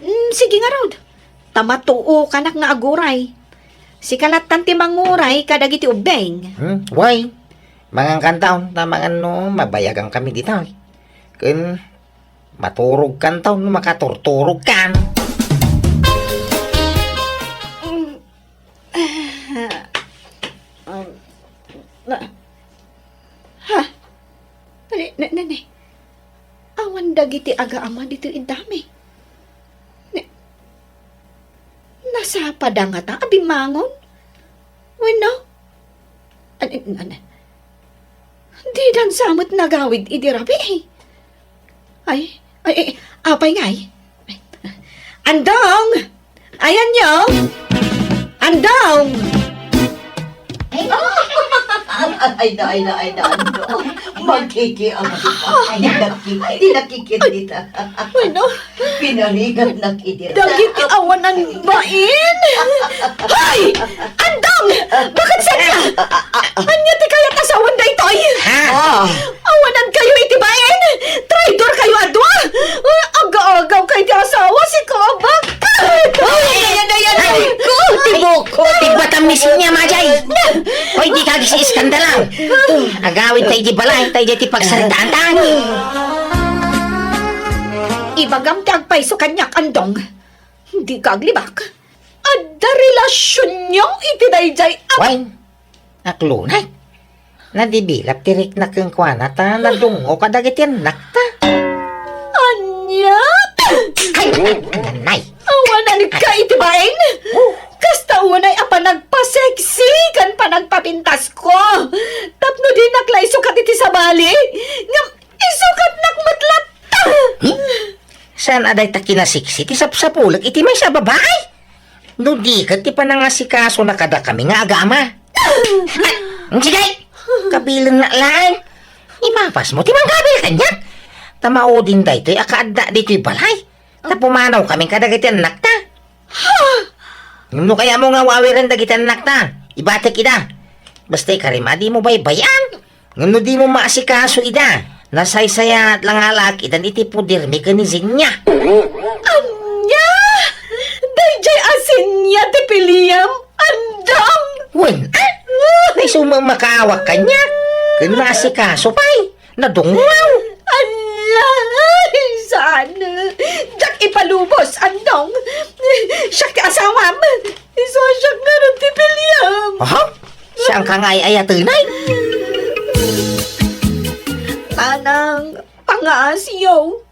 Hmm, sige ngarud. Ta matuokanak nga aguray. Sika lattan ti manguray kadagiti ubbing. Hmm, wen. Mangankantaon, ta mangan no mabayagan kami dita. Ken maturogkantaon no makaturturogkan. Mm. Ah, ah, na, ha? Ani, na, na, ni, awan dagiti agaama ditoy iddami. Ni, nasapada ngata a bimmangon? Wenno? An, an, an, didan sa met nagawid idi rabii. Ay, ay, ay, apay ngay? Andong! Ayanyo! Andong! Ay, na, ay, na, ay, na, Andong. Magkiki-, ay, di nakiki-, di nakikit dita. Ano? Pinarigat na kidi. Dagiti awanan bain! Hoy! Andong! Bakit sanya? Anya ti kayat asawan daytoy? Ah. Awanan kayo iti bain! Traidor kayo a dua! Ah, aga-agaw kayo ti asawa, si Kabak! Ay, ayan, ayan, ayan! Ay, ko, ti buko, ti batam ni Sinya, Majay! Hoy, di ka gisi iskandala! Agawid tayo di balay, tayo di pagsaritaan tayo! Ibagam ti agpayso kaniak, Andong. Dika aglibak. Adda relasionyo iti daydiay a- Wen, aklunay. Nadibilap ti rikna kenkuana ta nadungngo kadagiti annakta. Ania? Ay, nanay. Awananka iti bain? Oh. Kasta unay a panagpaseksi ken panagpapintasko. Tapno dinak la isukat iti sabali. Ngem isukatnak met latta. Hmm? Saan a dayta kinaseksi ti sapsapulek iti maysa a babai? No di ket ti panangasikasona kadakami nga agama. Ay, sige! Kabilennak laeng. Ipapasmo ti mangkabil kaniak. Ta maudin daytoy a kaadda ditoy balay. Ta pumanawkami kadagiti annakta. Ngem no kayatmo nga awawiren dagiti annakta, ibatek ida. Basta ikarima, dimo baybay-an. Ngem no dimo maasikaso ida, nasaysayaat la nga alaak idan iti podermi ken ni Zenia. Ania? Daydiay a Zenia ti piliem, Andong? Wen, a? Isu met makaawak kaniak. Ken naasikaso pay. Nadungngaw. Ala, ay, saan? Diak ipalubos, Andong. Siak ti asawam. Isu a siak ngarud ti piliem. Aha? Siak nga ay-ayatenay? Manang, pangaasiyo.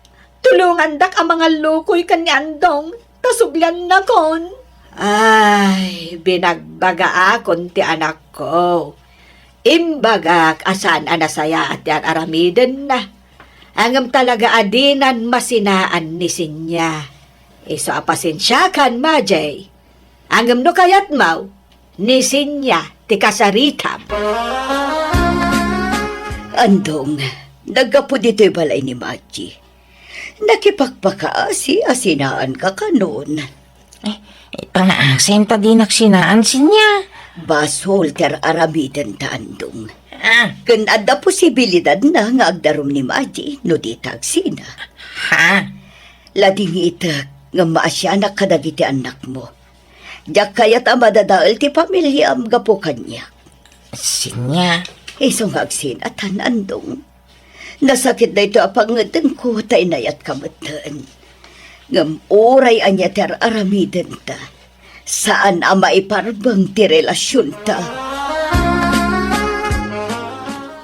Tulongandak a mangallukoy ken ni Andong, ta subliannakon. Ay, binagbagaakon ti anakko. Imbagak a saan a nasayaat ti ar-aramidenna. Ngem talaga a dinan masinaan ni Sinya. Isu a pasensiakan, Majay. Ngem no kayatmo, ni Sinya ti kasaritam. Andong, naggapu ditoy balay ni Maji. Nakipakpakaasi a sinaanka kanon. Eh, pangaasim ta dinak sinaan, Sinya. Basol ti ar-aramidenta, Andong. Ah. Ken adda posibilidadna nga agdarum ni Maji no dita agsina. Ha? Ladingitek ngem maasianak kadagiti annakmo. Diak kayat a madadael ti pamiliam gapu kaniak. Sinya. Isu nga agsinatan, Andong. Nasakit daytoy a pangngeddengko ta inayatka metten. Ngem uray ania ti ar-aramidenta, saan a maiparbeng ti relasionta.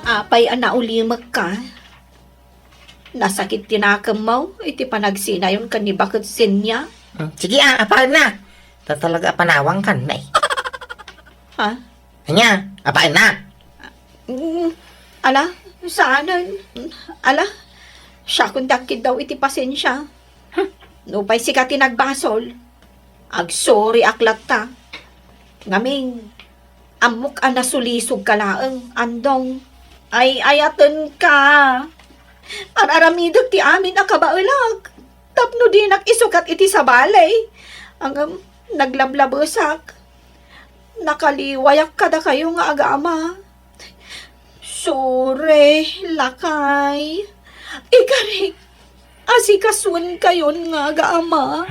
Apay a naulimekka? Nasakit ti nakemmo iti panagsinayon ken ni Baket Sinya? Hmm, sige, a, apaenna. Ta talaga a panawangkan, nay. Ha? Ania, apaenna? Mm, ala, saanen. Ala, siakon ti agkiddaw iti pasensia. Hmm. Nupay sika ti nagbasol, agsoriak latta. Ngamin, ammok a nasulisogka laeng, Andong. Ay-ayatenka. Ar-aramidek ti amin a kabaelak tapno dinak isukat iti sabali. Ngem naglablabesak. Nakaliwayak kadakayo nga agama. Sorry, lakay. Ikarik, asikasuenkayon nga agama.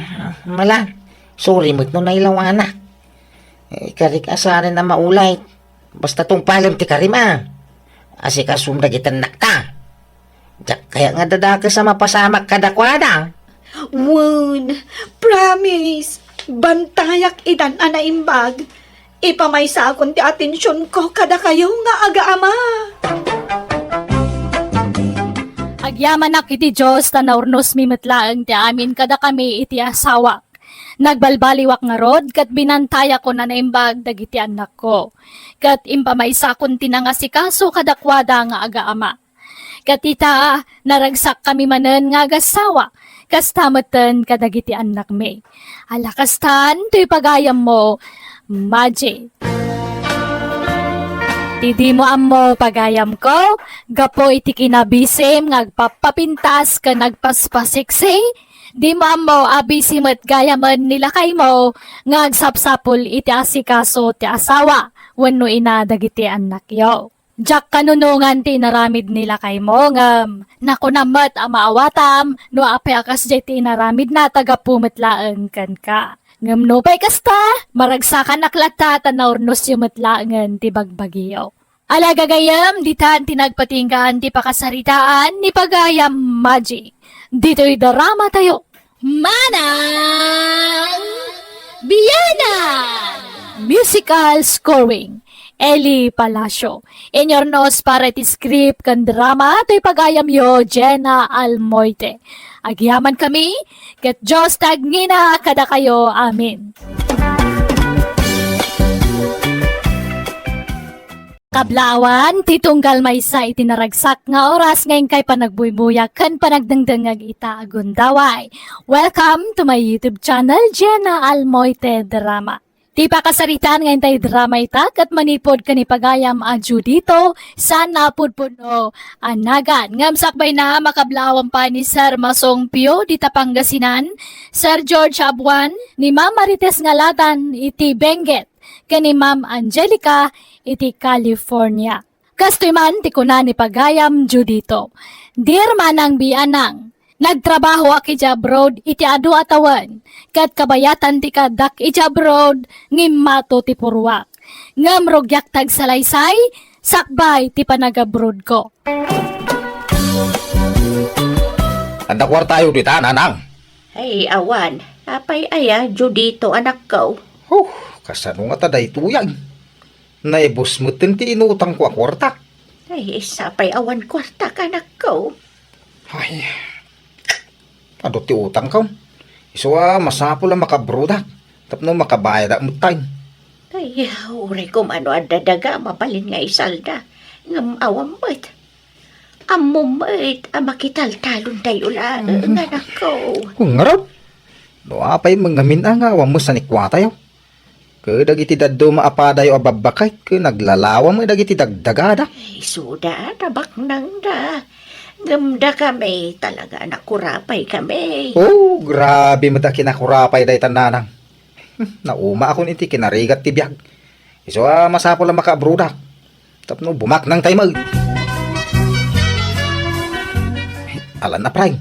Mala, sorry met no nailawanak. Ikarik a saanen a maulay. Basta tungpalem ti karim a. Asikasum dagiti annakta. Diak kayat nga dadakes a mapasamak kadakuada. Wen, promise, bantayak idan a naimbag. Ipamaysakon ti atensionko kadakayo nga agaama. Agyamanak iti Dios ta naurnosmi met laeng ti amin kadakami iti asawak. Nagbalbaliwak ngarud ket binantayakon a naimbag dagiti annakko. Ket impamaysakon ti nangasikaso kadakuada nga agaama. Ket ita, naragsakkami manen nga agassawa, kasta metten kadagiti annakmi. Ala kastan, toy pagayammo, Maji. Ti dimo ammo, pagayamko, gapu iti kinabisim nga agpappapintas ken agpaspasiksi, dimo ammo a bisi met gayamen ni lakaymo nga agsapsapul iti asikaso ti asawa wenno ina dagiti annakyo. Diak kanunongan ti inaramid ni lakaymo, ngem nakunam met a maawatam no apay a kasdiay ti inaramidna ta gapu met laeng kenka. Ngem nupay kasta, maragsakanak latta ta naurnosyo met laengen ti bagbagiyo. Ala gagayyem, ditan ti nagpatinggaan ti pakasaritaan ni Pagayam Maji. Ditoy drama tayo. Manang Bianan! Musical scoring, Eli Palacio. Inurnos para iti script ken drama toy pagayamyo, Jenna Almoite. Agyamankami, ket Dios ti agngina kadakayo. Amen. Kablaawan, ti tunggal maysa iti naragsak nga oras nga inkay panagbuybuyak ken panagdengdengngeg ita a gundaway. Welcome to my YouTube channel, Jenna Almoite Drama. Ti pakasaritaan nga intay drama ita ket manipud ken ni pagayam a Judito, saan a pudpudno a nagan. Ngem sakbayna, makablaawan pay ni Sir Masong Pio dita Pangasinan, Sir George Abuan, ni Ma'am Marites Ngalatan iti Benguet, ken ni Ma'am Angelica iti California. Kastoy man ti kuna ni pagayam Judito, "Dear Manang Bianang, nagtrabahoak iti abroad iti adu a tawen, ket kabayatan ti kaaddak iti abroad, ngimmato ti puruak. Ngem rugiak ti agsalaysay, sakbay ti panagabroadko." Adda kuartayo dita, nanang? Ay, awan. Apay aya, Judito, anakko? Huh, kasano ngata daytoy? Naibus metten ti inutangko a kuarta. Ay, sapay awan kuarta, anakko. Ay, adu ti utangko. Isu a masapul a makabrodak tapno makabayadak metten. Ay, uray koma no adda daga, mabalin nga isalda. Ngem awan met. Ammom met a makitaltalontayo laeng, anakko. Ngarud, no apay met ngamin a nga awan met sanikuatayo. Ket dagiti dadduma a padayo a babbaket ket naglalawa met dagiti dagdagada. Isuda, tabaknangda. Ngem dakami, talaga a nakurapay kami. Oh, grabe met a kinakurapay dayta, nanang. Naumaakon iti kinarigat ti biag. Isu a masapul a makaabrodak tapno bumaknangtayo met. Alan a, pray.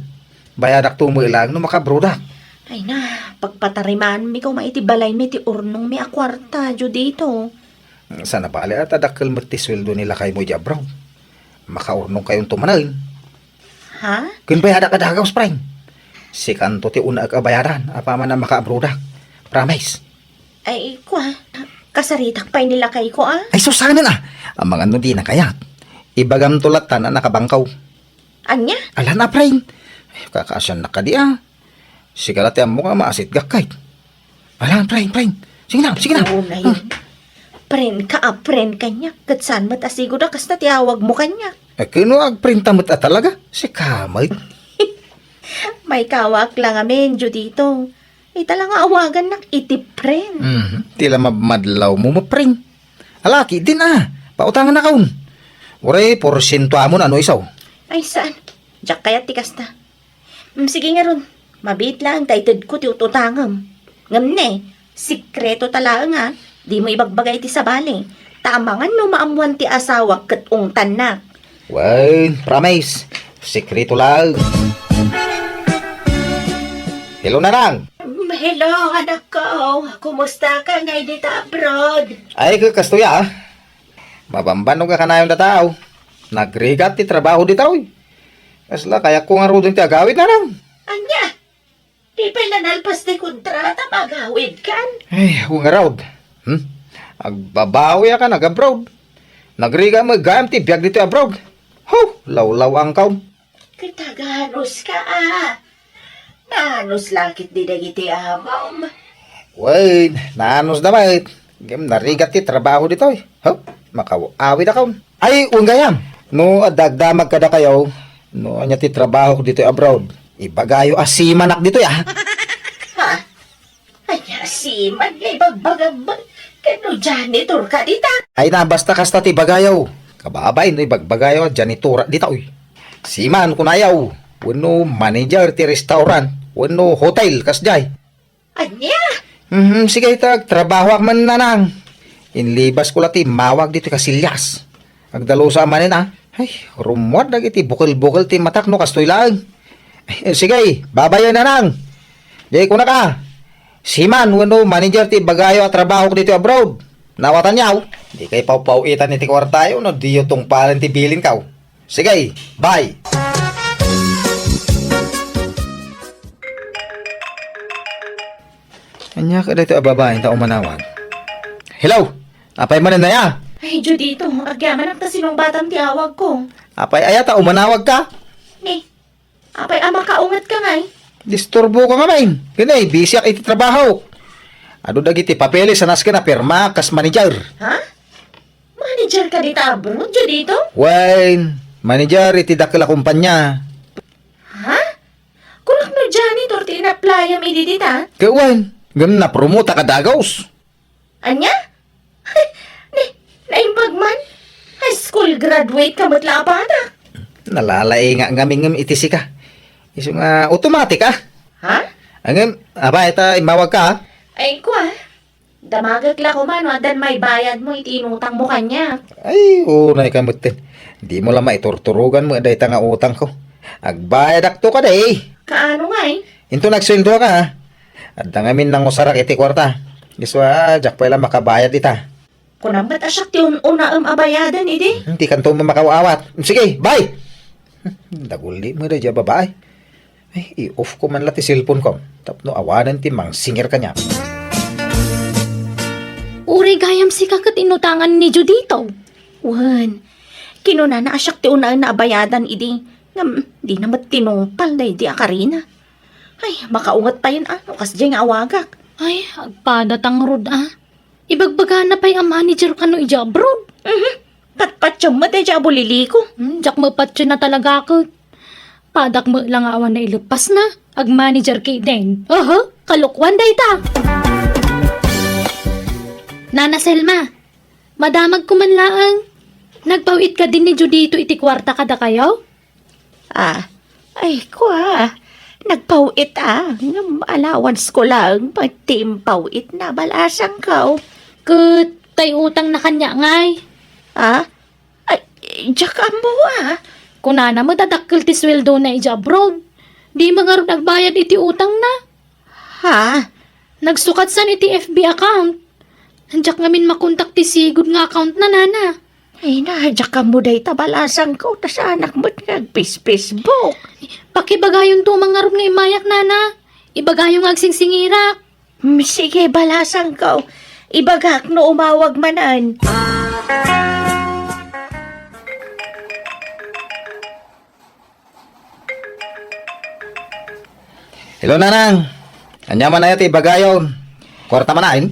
Bayadakto met laeng no makaabrodak. Ay na, pagpatarimaanmi koma iti balaymi ti urnongmi a kuarta, Judito. Saan a bale a ta dakkel met ti sueldo ni lakaymo iti abroad. Makaurnongkayonto manen. Ha? Ken bayadak a dagus, pray. Sikanto ti unaek a bayadan apaman a makaabrodak. Promise. Ay, kua, kasaritak pay ni lakayko, a? Ay, sus, saan a. Amangan no dina kayat. Ibagamto latta a nakabangkaw. Ania? Alan a, pray. Ay, kakaasiannak kadi, a. Sika la ti ammok a maasitgak, kay. Alan, pray, pray. Sige na, sige na. Oo na yun. Pray ka, a, pray kaniak. Ket saan met a sigud a kasta ti awagmo kaniak. Eh, kuno agpray ta met a talaga? Sika met. Maikawak la ngamin, Judito. Ita la nga awagannak iti pray. Mhm. Ti la mabmadlawmo, mapray. Alaki din a. Pautangannakon. Uray, porsientoamon a no isu. Ay, saan? Diak kayat ti kasta. Mm, sige ngarud, mabiit laeng ta itedko ti ut-utangem. Ngem ne, sikreto ta laeng a, dimo ibagbaga iti sabali. Ta amangan no maammuan ti asawak ket ungtannak. Wen, promise, sikreto laeng. Hello, Nanang! Mm, hello, anakko. Kumusta ka ngay dita abroad? Ay, ka-, kastoy a. Mabambannog a kanayon dataw. Nagrigat ti trabaho ditoy. Kasla, kayatko ngaruden ti agawid, Nanang. Ania? Di pay la nalpas ti kontrata, magawid kan? Ay, wen ngarud. Hmm? Agbabawi a kan ag-abroad. Nagrigat met gayam ti biag ditoy abroad. Huh, lawlaw-angko. Ket aganus ka, a. Naanus la ketdi dagiti amom. Wen, naanusda met. Ngem narigat ti trabaho ditoy. Huh? Makaw-awidakon. Ay, wen gayam. No adda agdamag kadakayo, no ania ti trabahok ditoy abroad, ibagayo a seamanak ditoy, a. Ha? Ania a seaman nga ibagbagam? Ket no janitor ka dita? Ay na, basta kasta ti ibagayo. Kababain no ibagbagayo a janitor ditoy. Seaman kunayo, wenno manager ti restaurant, wenno hotel, kasdiay. Ania? Mhm, sige, ta agtrabahoak man, Nanang. Inlibasko la ti immawag ditoy Casillas. Agdalusa manen, a. Ay, rummuar dagiti bukel-bukel ti matak no kastoy laeng. Eh, sige, babayen, Nanang. Di kunaka, seaman wenno manager ti ibagayo a trabahok ditoy abroad. Nawatanyo? Dikay pawpaw-itan iti kuartayo no diyo tungpalen ti bilinko. Sige, bye. Ania kadi ti ababain ta umanawag? Hello? Apay manen aya? Ay, Judito, agyamanak ta sinungbatam ti awagko. Apay aya ta umanawag ka? Ni, apay a makaunget ka ngay? Disturbo ka ngamin. Kini, busy ak iti trabaho. Adu dagiti papeles a nasken a pirma kas manager. Ha? Manager? Manager ka dita abroad, Judito? Wen, manager iti dakkel a kumpanya. Ha? Kunak no janitor ti inapplyam idi dita? Ket wen, ngem napromota ka dagus. Ania? Ni, naimbag man? High school graduate ka met la a bata. Nalalaingak ngamin ngem iti sika. Isu nga automatic, ah. Ha? Ngem, aba, ita, immawag ka, ah. Ay, kua. Damagek la koma no addan maibayadmo iti inutangmo kaniak. Ay, unay ka metten. Dimo la maiturturogan met dayta nga utangko. Agbayadakto kadi. Kaano ngay? Inton agsueldo ka, ha? Adda ngamin nangusarak iti kuarta. Isu a, diak pay la makabayad ita. Kunam met a siak ti un-unaem a bayaden idi. Dikanto makaaw-awat. Sige, bye! Daguli met daydiay a babai. Ay, i-off ko man la ti cellphone ko tapno awanen ti mangsingir kaniak. Uray gayam sika ket inutangan ni Judito. Wen, kinunana a siak ti unaenna a bayadan idi, ngem dina met tinungpal daydi a karina. Ay, makaunget payen a, no kasdiay nga awagak. Ay, agpada ta ngarud a. Ibagbagana pay a manager kano idiay abroad. Mhm. Patpatiem met idiay a buliliko. Hmm, diak mapatien a talaga ket. Padak met la nga awan naileppasna. Agmanager ketdin. Aha, kalokuan dayta. Nana Selma, madamagko man laeng. Nagpaw-it kadin ni Judito iti kuarta kadakayo? Ah, ay, kua, nagpaw-it a, ngem allowance ko laeng met ti impaw-itna, balasangko. Ket tay utangna kaniak ngay? Ah? Ay, diak ammo a. Kunana met a dakkel ti sueldona idiay abroad. Di met ngarud agbayad iti utangna. Ha? Nagsukatsan iti F B account. Diak ngamin makontak ti sigud nga accountna, nana. Ay na, diak ammo dayta balasangko, ta saanak met nga agpis-Facebook. Pakibagayonto man ngarud nga immayak, nana. Ibagayo nga agsingsingirak. Hmm, sige, balasangko. Ibagak no umawag manen. Hello, Nanang. Ania man aya ti ibagayon? Kuarta man ain?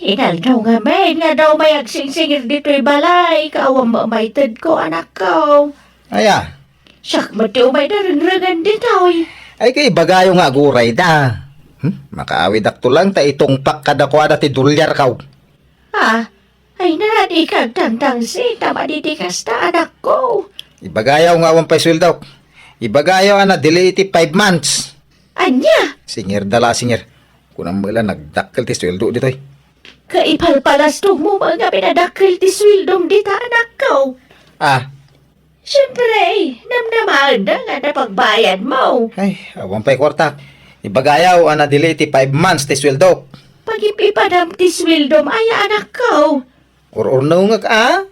Inaldaw ngamin nga adda umay agsingsingir ditoy balay, ket awan met maitedko, anakko. Aya? Siak met ti umay darengrengen ditoy. Ay, ket ibagayo nga agurayda. Hmm? Makaawidakto lang ta itungpak kadakuada ti dolyarko. Ah, ay na, dika agtangtangsit ta madi ti kasta, anakko. Ibagayo nga awan pay sueldok. Ibagayo a na-delay iti five months. Ania? Singirda la, singir. Kunam met la nagdakkel ti sueldo ditoy. Kaipalpalastokmo met nga pinadakkel ti sueldom dita, anakko. Ah, Siempre, namnamaenda nga napagbayadmo. Ay, awan pay kuarta. Ibagayo a na-delay ti five months ti sueldok. Pagip-ipadam ti sueldom aya, anakko. Ur-urnongek a.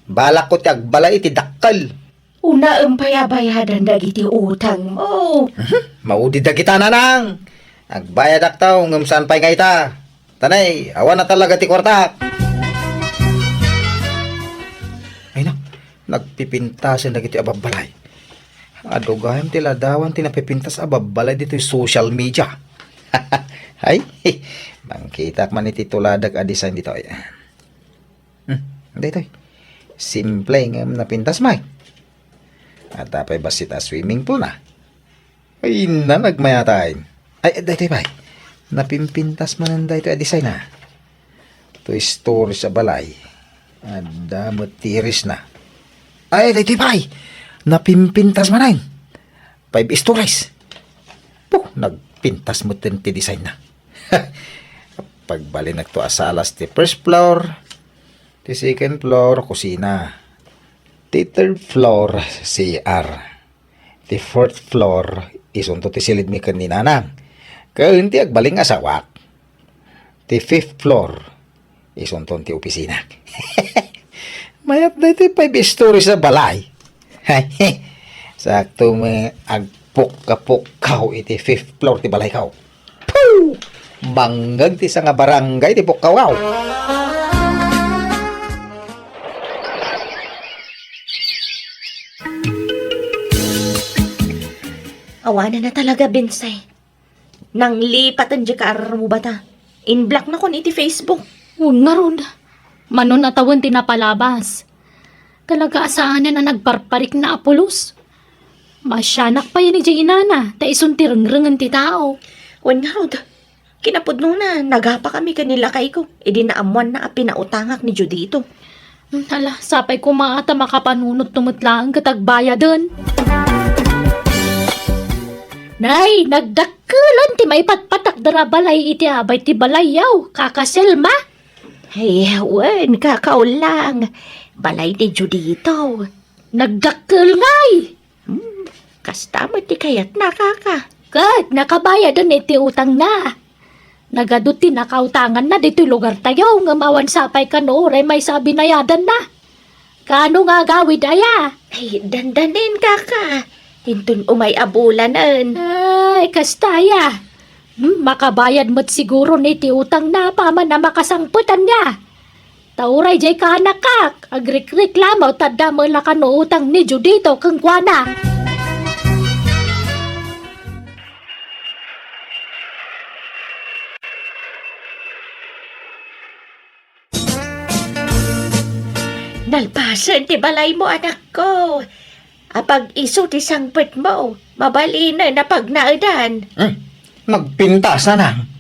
Balakko ti agbalay iti dakkel. Unaem pay a bayadan dagiti utangmo. Mhm. Maudi dagita, nanang. Agbayadakto, ngem saan pay nga ita. Tanay, awan na talaga ti kuarta. Ay na, nagpipintasen dagiti ababbalay. Adu gayam ti ladawan ti napipintas a babbalay ditoy social media. Ay, mangkitak man iti tuladak a design ditoy. Hmm, daytoy. Simple ngem napintas, may. Adda pay bassit a swimming pool na. Ay, na, nagmayatay. Ay, daytoy pay. Napimpintas manen daytoy a design, ah. Two stories a balay. Adda met terrace na. Ay, daytoy pay. Napimpintas manen. Five stories. Puh, nagpintas metten ti design na. Pagbalinekto a salas ti first floor, ti second floor, kusina. Ti third floor, C R. Ti fourth floor, isunto ti silidmi ken ni nanang. Ken ti agbalin nga asawak. Ti fifth floor, isunton ti opisina. Mayat daytoy five stories a balay. Sakto met agpukka-pukkaw iti fifth floor ti balayko. Puh! Bangag ti sanga barangay ti pukkawko. Awanen a talaga, Binse. Nanglipaten diay kaarrubata. In-block nakon iti Facebook. Wen ngarud. Manon a tawen ti napalabas. Talaga a saanen a nagparparikna a pulos. Maasianak pay ni jay inana, ta isun ti rengrengen ti tao. Wen ngarud, kinapudnona, nagapakami ken ni lakayko, idi naammoanna a pinautangak ni Judito. Hmm, hala, sapay koma ta makapanunotto met laeng ket agbayaden. Nay, nagdakkelan ti maipatpatakder a balay iti abay ti balayyo, Kaka Selma. Ay, wen, Kaka Ulang. Balay ni Judito. Nagdakkel ngay! Hmm, kasta met ti kayatna, Kaka. Ket nakabayaden iti utangna. Nagadu ti nakautanganna ditoy lugartayo, ngem awan sapay kano uray maysa a binayadanna. Kaano nga agawid aya? Ay, dandanin, Kaka. Inton umay a bulanen. Ay, kasta aya. Hmm, makabayad met siguro ni ti utangna apaman a makasangpetanna. Ta uray jay kaanakak, agrikreklamo ta adda met la kano utang ni Judito kenkuana. Nalpasen ti balaymo, anakko. Apag isu ti sangpetmo, mabalinen a pagnaedan. Hmm, nagpintas, nanang.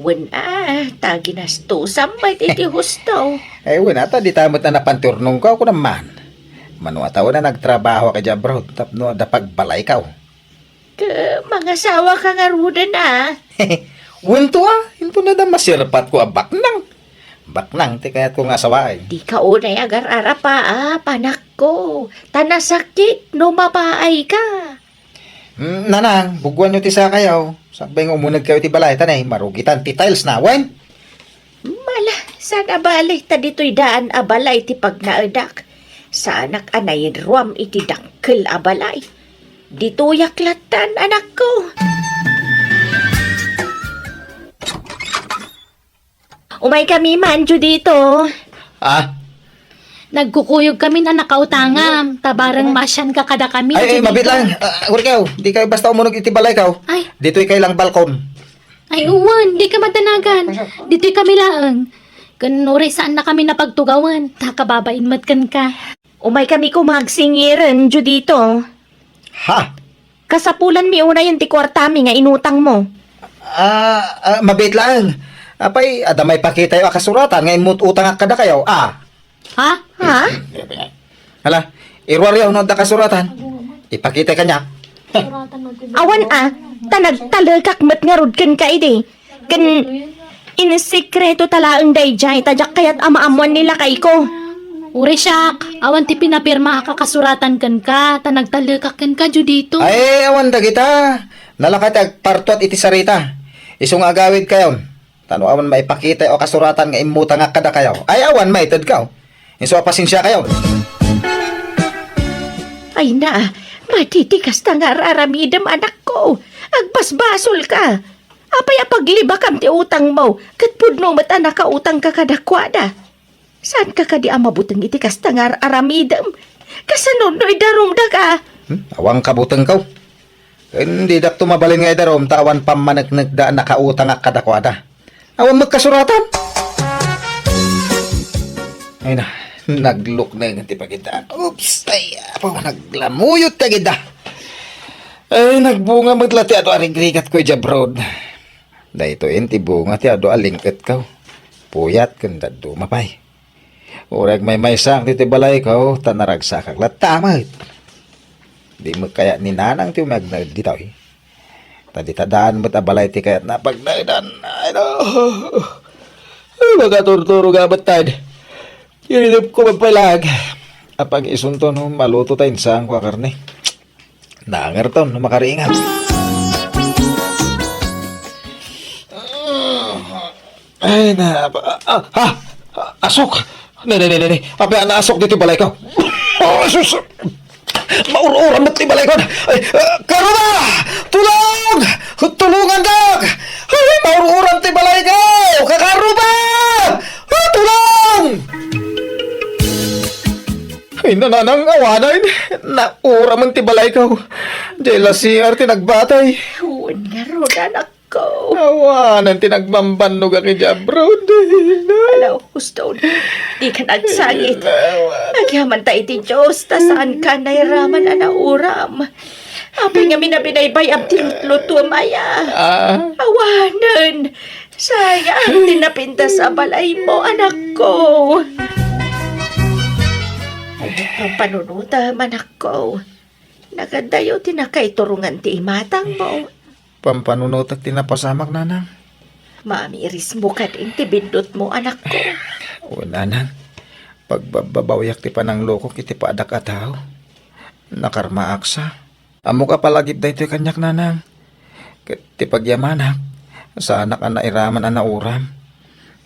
Wen a, ta ginastosam met iti husto. Ay, wen a, ta dita met a napan ti urnongko, kunam man. Mano a tawen a nagtrabahoak idiay abroad tapno adda pagbalayko. Ket mangasawaka ngaruden a? Wen to a, inton adda maserpatko a baknang. Baknang ti kayatko nga asawaen. Dika unay agar-arapa a, panakko, ta nasakit no mapaayka. Mm, nanang, bugoanyo ti sakayo. Sakbay nga umunegkayo iti balay, ta nay, marugitan ti tiles na, wen? Mala, saan a bale ta ditoy daan a balay ti pagnaedak. Saanak a nainruam iti dakkel a balay. Ditoyak lattan, anakko. Umaykami man, Judito. Ah? Nagkukuyogkami a nakautangam, ta bareng maasianka kadakami, Ay, ay, Judito. Mabit lang. Ah, Urkaw, dika basta umuneg iti balayko. Ay. Ditoy kay lang balkon. Ay, uwan, dika madanagan. Ditoy kami laeng. Ken uray saannakami a pagtugawen, ta kababain met kenka. Umaykami koma agsingiren, Judito. Ha? Kasapulanmi unayen ti kuartami nga inutangmo. Ah, ah, mabit laeng. Apay, adda maipakitayo a kasuratan nga immutangak kadakayo, a? Ha? Ha? Hala, iruaryo no adda kasuratan. Ipakitay kaniak. Awan a, ta nagtalekak met ngarud kenka idi. Ken insekreto ta laeng daydiay, ta diak kayat a maammoan ni lakayko. Uray siak, awan ti pinapirmaak a kasuratan kenka, ta nagtalekak kenka, Judito. Ay, awan dagita. Nalaka ti agpartuat iti sarita. Isu nga agawidkayon. Ta no awan maipakitayo a kasuratan nga immutangak kadakayo, ay awan maitedkayo. Isu a pasensiakayo. Ay na, madi ti kasta nga ar-aramidem, anakko. Agbasbasolka. Apay a paglibakam ti utangmo, ket pudno met a nakautangka kadakuada? Saanka kadi a mabuteng iti kasta nga ar-aramidem? Kasano no idarumdaka? Hmm? Awan kabutengko. Ken didakto mabalin nga idarum ta awan pammaneknekda a nakautangak kadakuada. Awan met kasuratan. Ay na, naglukneng ti pagidda. Oops, ay, apo, naglamuyot ti agidda. Ay, nagbunga met la ti adu a rigrigatko idiay abroad. Daytoyen ti bunga ti adu a ling-etko. Puyat ken dadduma pay. Uray agmaymaysaak ditoy balayko, ta naragsakak latta met. Di met kayat ni Nanang ti umagnaed ditoy. Ta dita daan met a balay ti kayatna a pagnaedan. Ay, no. Ay, makaturturog a met, Tad. Iridep ko man pay laeng. Apang isunto no maluto ta insaanko a karne. Nangerton no makaringat. Ay, na, ah, ah, ah, asok. Ne, ne, ne, ne, ne. Apay a naasok ditoy balayko. Oh, sus! Maur-uram met ti balayko. Ay, ah, Karuba! Tulong! Tulongandak! Ay, maur-uram ti balayko! Kakaruba! Ah, tulong! Ay, nananangawanan. Nauramen ti balayko. Diay la C R ti nagbatay. Wen ngarud, anak. anakko. Awanen ti nagbambannogak idiay abroad. Ala, Husto, dika agsangit. Agyamanta iti Dios, ta saanka nairaman a nauram. Apay ngamin a binaybay-am ti lutlutuem aya? Ah. Awanen, sayang ti napintas a balaymo, anakko. Ay, pampanunutem, anakko. Nagadayo ti nakaiturongan ti imatangmo. Pampanunotek ti napasamak, nanang. Maamirismo kadin ti biddutmo, anakko. Wen, nanang. Pagbabbabawiak ti pananglokok iti padak a tao. Nakarmaak sa. Ammok a palagip daytoy kaniak, nanang. Ket ti pagyamanak, saanak a nairaman a nauram.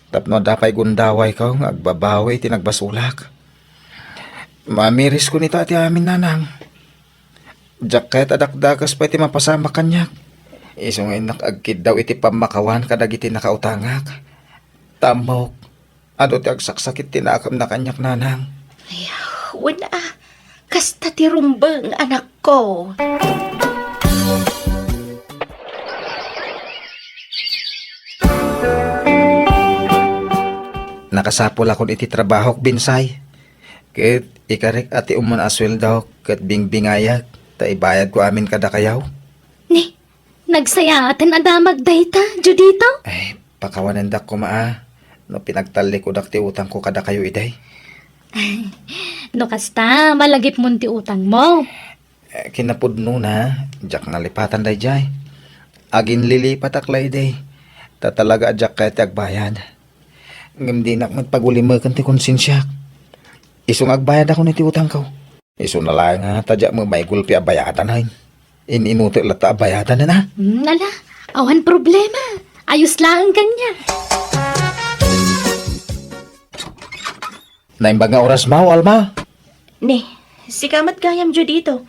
Tapno adda pay gundawayko nga agbabawi iti nagbasolak. Maamiris kunita ti amin, nanang. Diak kayat a dakdakes pay ti mapasamak kaniak. Isu nga innak agkiddaw iti pammakawan kadagiti nakautangak. Ta ammok, adu ti agsaksakit ti nakemna kaniak, nanang. Ay, wen a, kasta ti rumbeng, anakko. Nakasapulakon iti trabahok, Binsay. Ket ikarek a ti umuna a sueldok ket bingbingayek ta ibayadko amin kadakayo. Ni, nagsayaaten a damag dayta, Judito? Ay, pakawanendak koma a no pinagtallikudak ti utangko kadakayo idi. No kasta, malagipmon ti utangmo. Eh, kinapudnona, diak nalipatan daydiay. Aginlilipatak la idi, ta talaga a diak kayat ti agbayad. Ngem dinak met pagulimeken ti konsensiak. Isu nga agbayadakon iti utangko. Isuna laeng a ta diak met maigulpi a bayadan, ay. In-inutek latta a bayadan, a? Hmm, ala, awan problema. Ayos laeng kaniak. Naimbag nga orasmo, Alma. Ni, sika met gayam, Judito.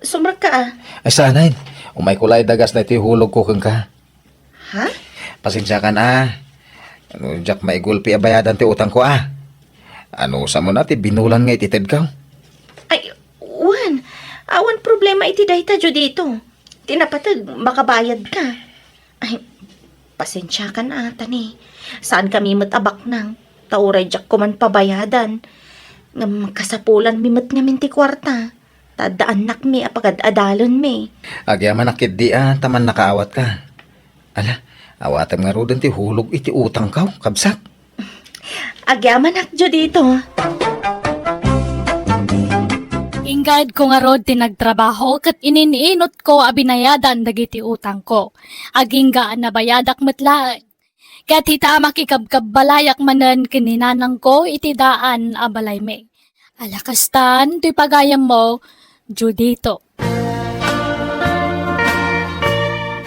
Sumrekka a. Ay, saanen. Umayko la idagas daytoy hulogko kenka. Ha? Pasensiakan a. Ano, diak maigulpi a bayadan ti utangko a. Anusam a ti binulan nga ititedko? Ay, wen. Awan problema iti dayta, Judito. Ti napateg, makabayadka. Ay, pasensiakan a, ta ni, saankami met a baknang, ta uray diak koman pabayadan. Ngem kasapulanmi met ngamin ti kuarta, ta adda annakmi a pagad-adalenmi. Agyamanak ketdi a, ta mannakaawatka. Ala, awatem ngaruden ti hulog iti utangko, kabsat. Agyamanak, Judito. Inggayadko ngarud ti nagtrabaho ket inin-inutko a binayadan dagiti utangko. Agingga a nabayadak met laeng. Ket ita a makikabkabbalayak manen ken ni nanangko iti daan a balaymi. Ala kastan toy pagayammo, Judito.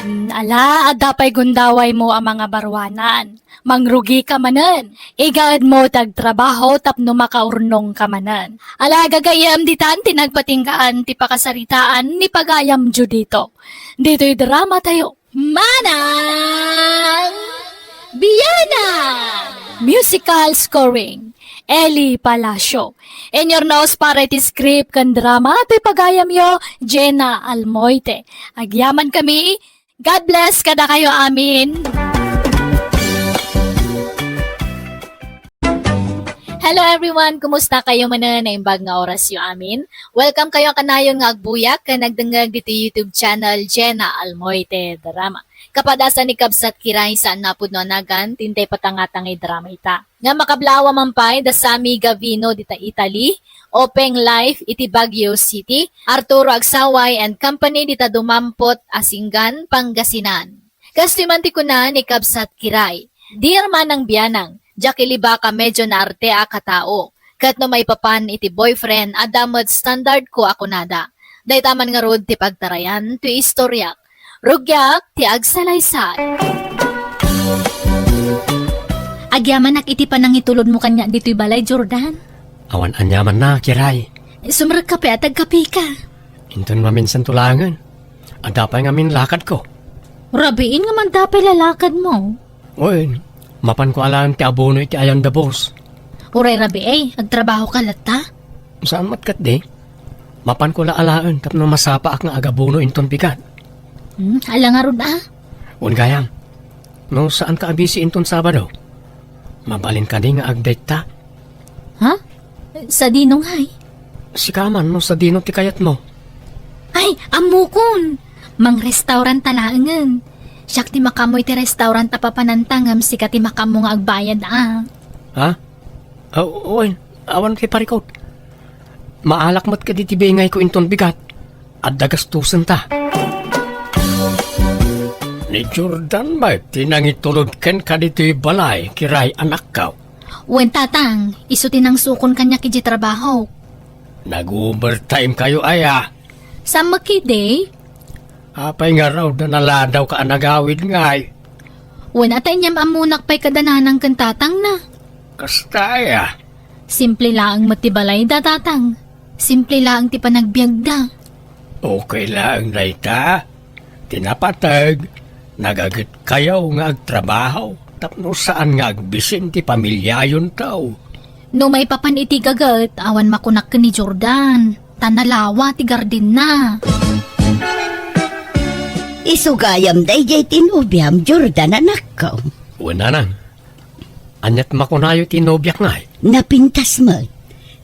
Hmm, ala, adda pay gundawaymo a mangabaruanan. Mangrugika manen. Igaedmo ti agtrabaho tapno makaurnongka manen. Ala, gagayyem, ditan ti nagpatinggaan ti pakasaritaan ni pagayam Judito. Ditoy dramatayo. Manang Biana! Musical scoring, Eli Palacio. Inyurnos para iti script ken drama ti pagayamyo, Jenna Almoite. Agyamankami. God bless kadakayo amin. Hello everyone, kumusta kayo manen? Naimbag nga orasyo amin. Welcome kayo kanayon nga agbuyak ken nagdengngeg ditoy YouTube channel Jenna Almoite Drama. Kapadasan ni Kabsat Kiray, saan napudno a nagan ti intay patangtangay drama ita. Nga makablaawa man pay da Sammy Gavino dita Italy, Openg Life iti Baguio City, Arturo Agsaway and Company dita Dumampot, Asingan, Pangasinan. Kastoy man ti kuna ni Kabsat Kiray, "Dear Manang Bianang, diak ilibak a medyo naarte a katao, ket no maipapan iti boyfriend, adda met standard ko a kunada. Dayta man ngarud ti pagtarayan ti istoriak. Rugiak ti agsalaysay." Agyamanak iti panangitulodmo kaniak ditoy balay, Jordan. Awan aniamanna, Kiray. Sumrekka pay a tagkapika. Inton maminsan to laengen. Adda pay ngamin lakadko. Rabiin nga adda pay lalakadmo. Wen, mapanko alaen ti abono iti ayan da boss. Uray rabii, agtrabahoka latta? Saan met ketdi. Mapanko la alaen tapno masapaak nga agabono inton bigat. Hmm, ala ngarud a. Wen gayam, no saanka a busy inton Sabado, mabalin kadi nga ag-date ta? Ha? Sadino ngay? Sika man no sadino ti kayatmo. Ay, ammokon! Mang-restaurant ta laengen. Siak ti makaammo iti restaurant a papananta ngem sika ti makaammo nga agbayad a. Ha? Aw, wen, awan ti parikut. Maalak met kadi ti bingayko inton bigat. Adda gastusenta. Ni Jordan met ti nangitulod kenka ditoy balay, Kiray, anakko. Wen, Tatang, isu ti nangsukon kaniak idiay trabaho. Nag-overtime kayo aya? Saan met ketdi? Apay ngarud a naladawka a nagawid ngay? Wen, ata inyam ammonak pay kada nanang ken tatangna. Kasta aya? Simple laeng met ti balayda, Tatang. Simple laeng ti panagbiagda. Okay laeng dayta. Ti napateg, nagaget kayo nga agtrabaho tapno saan nga agbisin ti pamiliayonto. No maipapan iti gaget, awan makunak ken ni Jordan, ta nalawa ti gardenna. Isu gayam daydiay ti nobiam, Jordan, anakko. Wen, nanang. Aniat makunayo ti nobiak ngay? Napintas met.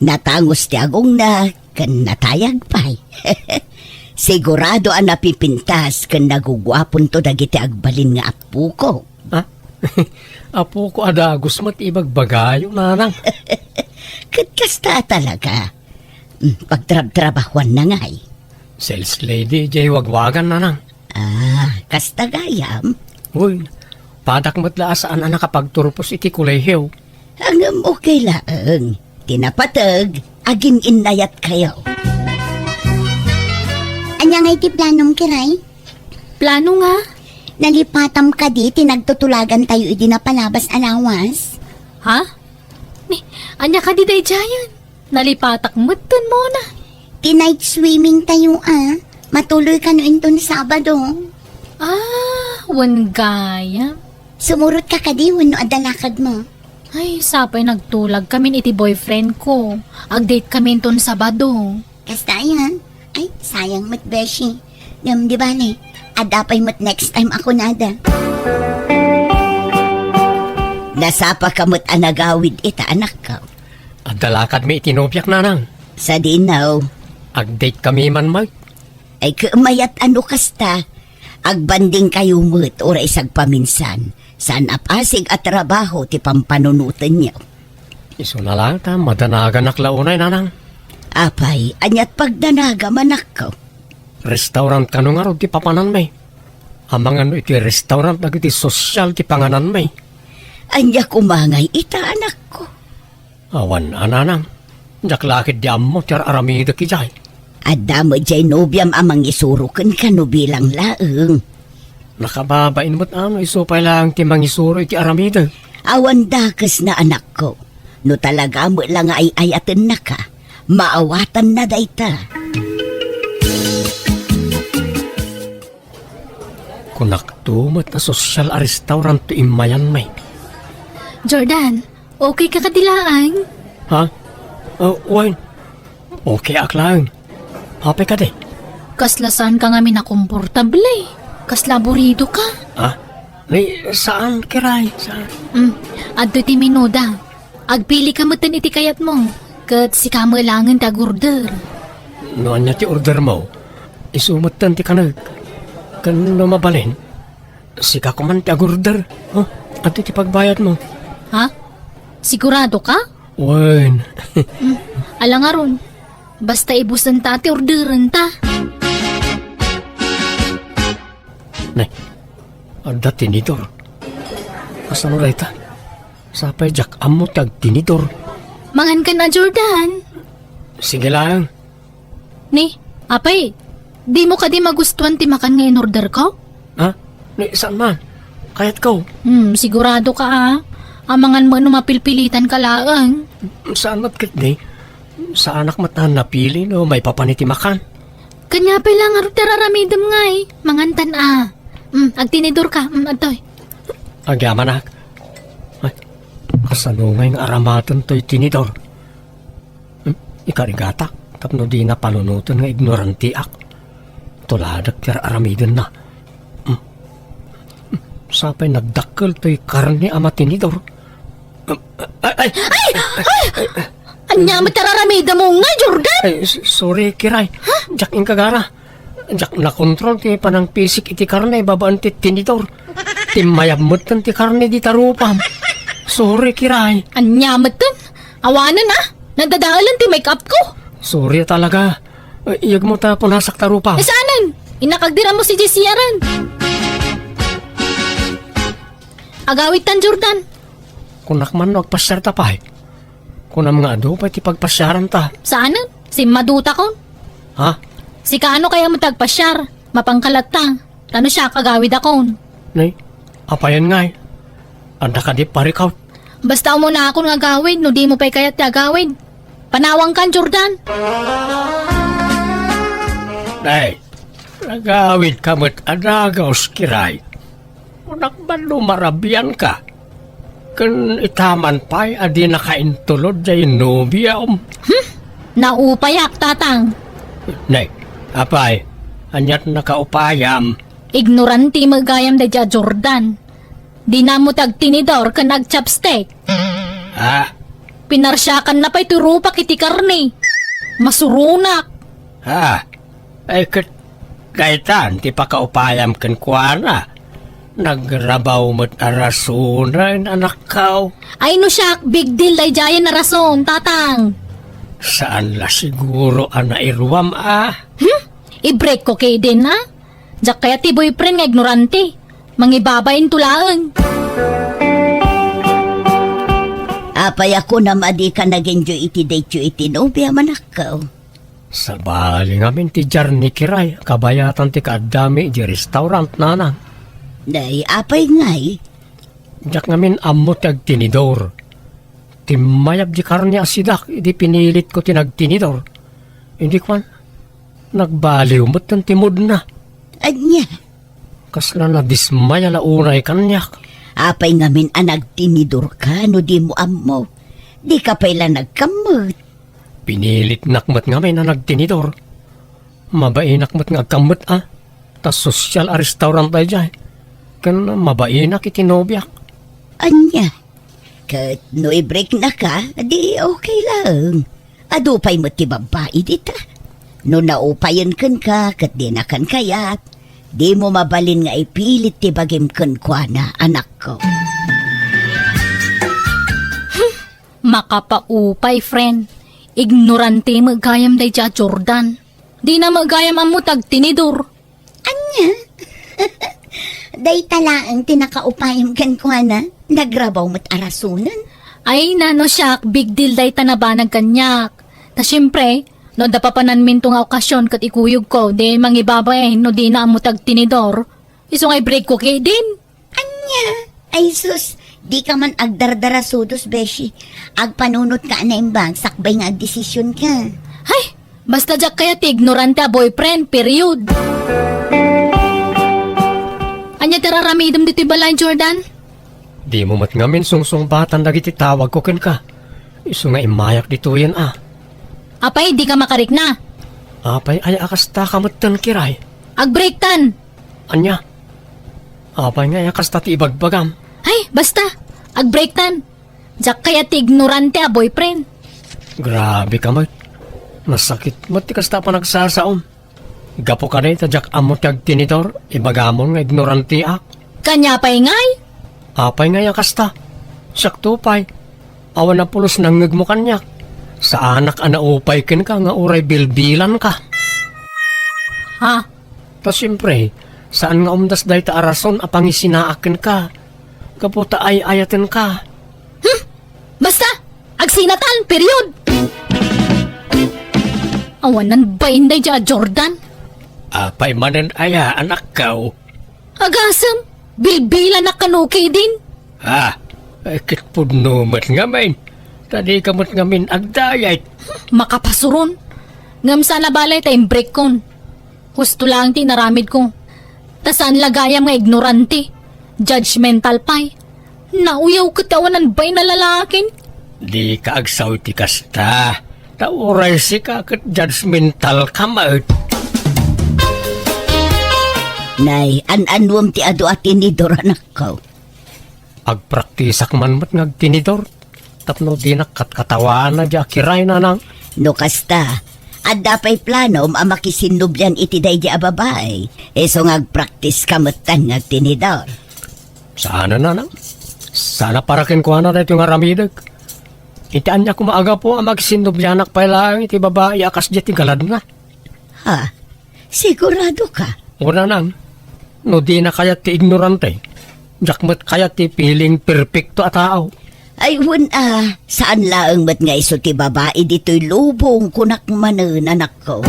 Natangus ti agongna, ken natayag pay. Sigurado a napipintas ken naguguaponto dagiti agbalin nga appoko. Ha? Appoko a dagus met ibagbagayo, nanang. Ket kasta a talaga. Mm, pagtrabtrabahuanna ngay. Sales lady, jay wagwagan, nanang. Ah, kasta gayam? Uy, padak met la a saan a nakapagturpos iti kolehiyo. Ngem okay laeng. Ti napateg, agin-innayat kayo. Ania ngay ti planom, Kiray? Plano nga? Nalipatam kadi ti nagtutulagan tayo idi napalabas a lawas? Ha? Ni, ania kadi daydiayen? Nalipatak metten, Mona. Ti night swimming tayo, a. Matuloy kano inton Sabado. Ah, wen gayam. Sumurotka kadi wenno adda lakadmo? Ay, sapay nagtulag kamin iti boyfriend ko. Ag-date kami inton Sabado. Kasta aya? Ay, sayang met, beshi. Ngem di bale, adda pay met next time a kunada. Nasapaka met a nagawid ita, anakko. Adda lakadmi iti nobiak, nanang. Sadino? Ag-date kami man, Mike. Ay, ket mayat a no kasta. Agbanding kayo met, uray sagpaminsan. Saan a pasig a trabaho ti pampanunotenyo. Isuna la ta madanaganak la unay, nanang. Apay, aniat pagdanagam, anakko? Restaurant kano ngarud ti papananmi? Amangan no iti restaurant dagiti sosyal ti pangananmi. Ania koma ngay ita, anakko? Awan a, nanang. Diak la ketdi ammo ti ar-aramidek idiay. Adda met diay nobiam a mangisuro kenka no bilang laeng. Nakababain met a no isu pay laeng ti mangisuro iti aramidek. Awan dakesna, anakko. No talaga met la nga ay-ayatennaka, maawatanna dayta. Kunakto met a sosyal a restaurant ti immayanmi. Jordan, okay ka kadi laeng? Ha? Oh, wen. Okay ak laeng. Apay kadi? Kasla saan ka ngamin a komportable. Kasla aburido ka. Ha? Ni, saan, Kiray? Saan? Mm, adtoy ti menuda. Agpili ka metten iti kayatmo, ket sika met laengen ti agorder. No ania ti ordermo, isu metten ti kanek. Ken no mabalin, sika koman ti agorder. Oh, adtoy ti pagbayadmo. Ha? Sigurado ka? Wen. Mm, ala ngarud. Basta ibusenta ti orderenta. Ne, adda tinidor. Kasano dayta? Sapay diak ammo ti agtinidor. Mangankan a, Jordan. Sige laeng. Ni, apay, dimo kadi magustuan ti makan nga in-order ko? Ha? Ni, saan man? Kayatko. Hmm, sigurado ka, a. Amangan mo no mapilpilitan ka laeng. Saan met ketdi? Saanak met a napili no maipapan iti makan. Kaniapay la ngarud ti ar-aramidem ngay. Mangantan a. Mm, agtinidor ka. Mm, adtoy. Agyamanak. Ay, kasano ngay nga aramaten toy tinidor? Hmm, ikarigatak, tapno dina panunoten nga ignorantiak. Tuladek ti ar-aramidenna. Hmm. Sapay nagdakkel toy karne a matinidor. Ay, ay! Ania met ti ar-aramidem ngay, Jordan? Ay, s-, sorry, Kiray. Diak inkagara. Diak nakontrol ti panangpisik iti karne babaen ti tinidor. Timmayab metten ti karne dita rupam. Sorry, Kiray. Ania metten? Awanen, a? Nadadaelen ti make-up ko. Sorry talaga. Ay, iyegmo ta punasak ta rupam. Saanen? Innak agdi rammusidiay C R-en. Agawidtan, Jordan. Kunak man no agpasiarta pay. Kunam nga adu pay ti pagpasiaranta. Saanen? Simmadutakon. Ha? Sika, no kayatmo ti agpasiar, mapanka latta. Ta no siak, agawidakon. Nay, apayen ngay? Adda kadi parikut? Basta umunakon nga agawid no dimo pay kayat ti agawid. Panawangkan, Jordan. Nay, agawidka met a dagus, Kiray. Kunak man no marabianka. Ken itaman pay a dinaka intulod diay nobiam. Hmm? Naupayak, Tatang. Nay, apay, aniat nakaupayam? Ignorante met gayam daydiay a Jordan. Dina ammo ti agtinidor ken agchopstick. Ha? Pinarsiakanna pay ti rupak iti karne. Masuronak. Ha? Ay, ket daytan ti pakaupayam kenkuana. Nagrabaw met a rasonen, anakko. Ay, no siak, big deal daydiayen a rason, Tatang. Saan la siguro a nairuam, a? Hmm? I-break ko ketdin, a? Diak kayat ti boyfriend nga ignorante. Mangibabainto laeng. Apay a kunam a dika nag-enjoy iti date-yo iti nobiam, anakko? Sabali ngamin ti journey, Kiray, kabayatan ti kaaddami idiay restaurant, nanang. Nay, apay ngay? Diak ngamin ammo ti agtinidor. Timmayab di karne a sidak idi pinilitko ti nagtinidor. Idi kuan, nagbaliw metten ti moodna. Ania? Kasla nadismaya la unay kaniak. Apay ngamin a nagtinidorka no dimo ammo? Dika pay la nagkammet. Pinilitnak met ngamin a nagtinidor. Mabainak met nga agkammet, a. Ta sosyal a restaurant daydiay. Ken mabainak iti nobiak. Ania? Ket no i-breaknaka, di okay laeng. Adu pay met ti babbai dita. No naupayen kenka ket dinakan kayat, dimo mabalin nga ipilit ti bagim kenkuana, anakko. Makapaupay, friend. Ignorante met gayam daydiay a Jordan. Dina met gayam ammo ti agtinidor. Ania? Dayta laeng ti nakaupayam kenkuana, nagrabaw met a rasonen. Ay, nano siak, big deal dayta nabanag kaniak. Ta siempre, no adda papananminto nga okasion ket ikuyogko, di mangibabain no dina ammo ti agtinidor. Isu nga i-breakko ketdin. Ania? Ay sus, dika man agdardarasudos, beshi. Agpanunotka a naimbag sakbay nga agdesisionka. Hay, basta diak kayat ti ignorante a boyfriend, period. Ania ti ar-aramidem ditoy balay, Jordan? Dimo met ngamin sungsungbatan dagiti tawagko kenka. Isu nga immayak ditoyen, a. Apay, dika makarikna? Apay aya a kastaka metten, Kiray? Agbreaktan! Ania? Apay nga aya kasta ti ibagbagam? Ay, basta! Agbreaktan! Diak kayat ti ignorante a boyfriend. Grabe ka met. Nasakit met ti kasta a panagsasaom. Gapu kadi ta diak ammo ti agtinidor, ibagamon nga ignoranteak. Kania pay ngay? Apay ngay a kasta? Siakto pay. Awan a pulos nangngegmo kaniak. Saanak a naupay kenka nga uray bilbilanka. Ha? Ta siempre, saan nga umdas dayta a rason a pangisinaak kenka. Gapu ta ay-ayatenka. Hmm? Basta, agsinatan, period! Awanan bain daydiay a Jordan. Apay manen aya, anakko? Agasem, bilbilanak kano ketdin. Ah, ay, ket pudno met ngamin. Ta dika met ngamin agdayet. Makapasuron. Ngem saan a bale ta imbreakkon. Husto laeng ti inaramidko. Ta saan la gayam nga ignorante. Judgmental pay. Nauyaw ket ti awanan bain a lalakin. Dika agsaw iti kasta. Ta uray sika ket judgmental ka met. Nay, an-annuem ti adu a tinidor, anakko? Agpraktisak man met nga agtinidor tapno dinak katkatawaanna diay akiray, nanang. No kasta, adda pay planom a makisinnobian iti daydi a babai? Isu nga agpraktiska metten nga agtinidor. Saan a, nanang. Saan a para kenkuana daytoy nga aramidek. Iti ania koma a gapu a makisinnobianak pay laeng iti babai a kasdiay ti galadna? Ha? Siguradoka? O, nanang, no dina kayat ti ignorante, diak met kayat ti piling perpekto a tao. Ay, wen a, saan laeng met nga isu ti babai ditoy lubong, kunak manen, anakko.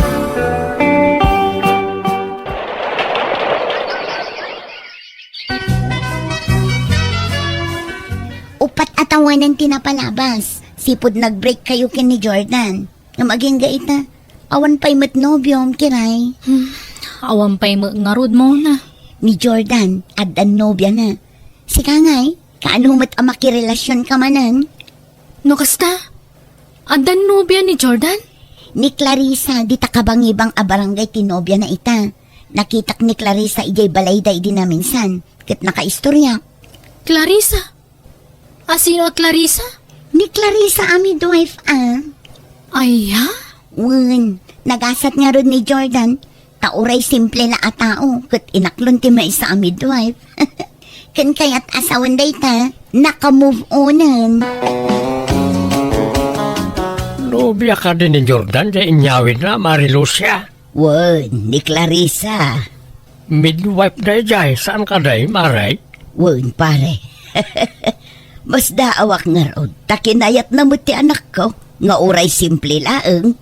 Upat a tawenan ti napalabas. Sipud nag-break kayo ken ni Jordan. Ngem agingga ita, awan pay met nobiom, Kiray. Hmm, awan pay met ngarud, Mona. Ni Jordan, addan nobiana. Sika ngay, kaano met a makirelasionka manen? No kasta, addan nobia ni Jordan? Ni Clarissa, dita kabangibang a barangay ti nobiana ita. Nakitak ni Clarissa idiay balayda idi naminsan, ket nakaistorya. Clarissa? A sino a Clarissa? Ni Clarissa a midwife a. Aya? Wen, nagasat ngarud ni Jordan, ta uray simple la a tao, ket inaklon ti maysa a midwife. Ken kayat a sawen dayta, naka-move onen. Nobia kadi ni Jordan diay inyawidna, Mare Lucia? Wen, ni Clarissa. Midwife daydiay, saan kadi, Mare? Wen, pare. Masdaawak ngarud, ta kinayatna met ti anakko, nga uray simple laeng.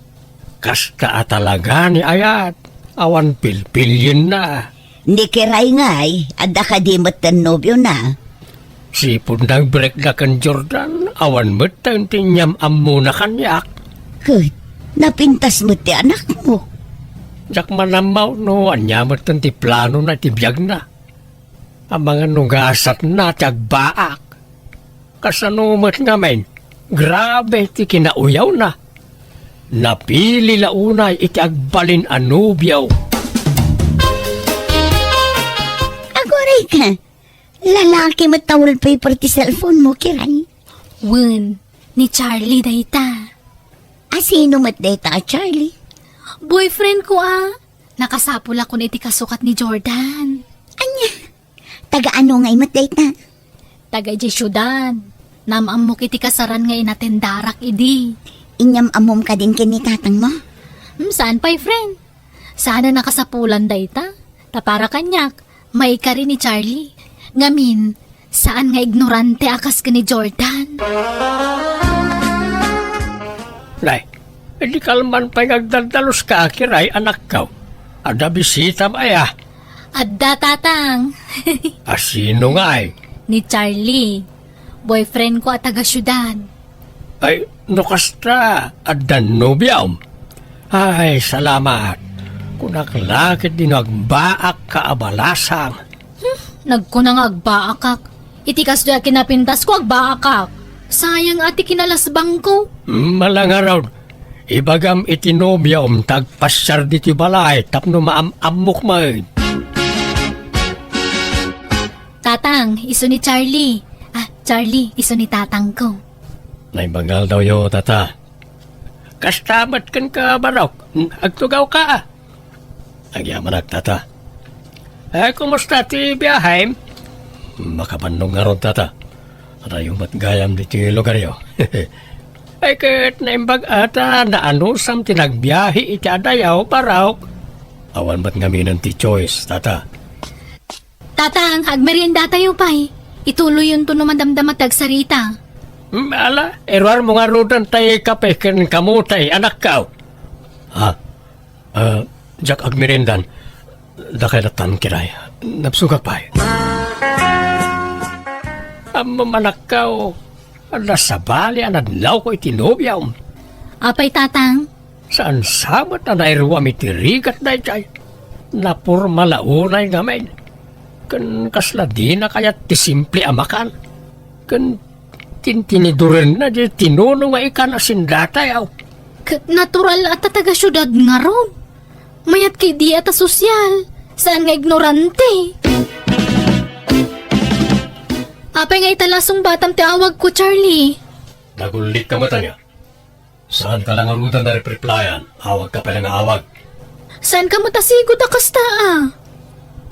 Kasta a talaga ni ayat, awan pilpilienna. Ni Kiray ngay, adda kadi metten nobiona? Sipud nag-breakda ken Jordan, awan metten ti inyam-ammona kaniak. Ket, napintas met ti anakmo. Diak man ammo no ania metten ti planona iti biagna. Amangan no gasatna ti agbaak. Kasano met ngamin, grabe ti kinauyawna. Napili la unay iti agbalin a nobio. Aguray ka, lalaki met ta wallpaper ti cellphone mo, Kiray. Wen, ni Charlie dayta. A sino met dayta a Charlie? Boyfriend ko a. Nakasapulakon iti kasukat ni Jordan. Ania? Taga ano ngay met dayta? Taga idiay siudad. Naam-ammok iti kasaran nga inatendarak idi. Inyam-ammom kadin ken ni tatangmo? Hmm, saan pay, friend. Saan a nakasapulan dayta. Ta para kaniak, maikari ni Charlie. Ngamin, saan nga ignorante a kas ken ni Jordan. Nay, idi kalman pay nga agdaldaluska, Kiray, anakko. Adda bisitam aya? Adda, Tatang. A sino ngay? Ni Charlie. Boyfriend ko a taga siudad. Ay, no kasta, adda nobiom? Ay, salamat. Kunak la ket dino agbaakka a balasang. Hmm, nagkuna nga agbaakak. Iti kasdi a kinapintasko, agbaakak. Sayang a ti kinalasbangko. Malangarod, ibagam iti nobiom ta agpasiar ditoy balay tapno maam-ammok met. Tatang, isu ni Charlie. Ah, Charlie, isu ni tatangko. Naimbag nga aldawyo, Tata. Kasta met kenka, Barok. Agtugawka. Agyamanak, Tata. Eh, kumusta ti biahem? Makabannog ngarud, Tata. Adayo met gayam ditoy lugaryo. Ay, ket naimbag a ta naanusam ti nagbiahe iti adayo, Barok. Awan met ngaminen ti choice, Tata. Tatang, agmeriendatayo pay. Ituloyonto no madamdama ti agsarita. Mm, ala, iruarmo ngaruden tay kape ken kamote, anakko. Ha? Ah, diak agmeriendan. Dakay lattan, Kiray. Nabsogak pay. Ammom, anakko, nasabali a nadlawko iti nobiom. Apay, Tatang? Saan sa met a nairuam iti rigat daydiay. Naporma la unay ngamin. Ken kasla dina kayat ti simple a makan. Ken tintinidorenna diay tinuno nga ikan a sindatayo. Ket natural a ta taga siudad ngarud. Mayat ketdi a ta sosyal. Saan nga ignorante? Apay nga ita la sungbatam ti awagko, Charlie? Nagullitka met ania? Saanka la ngaruden a repreplayan, awagka pay la nga awag. Saanka met a sigud a kasta, a?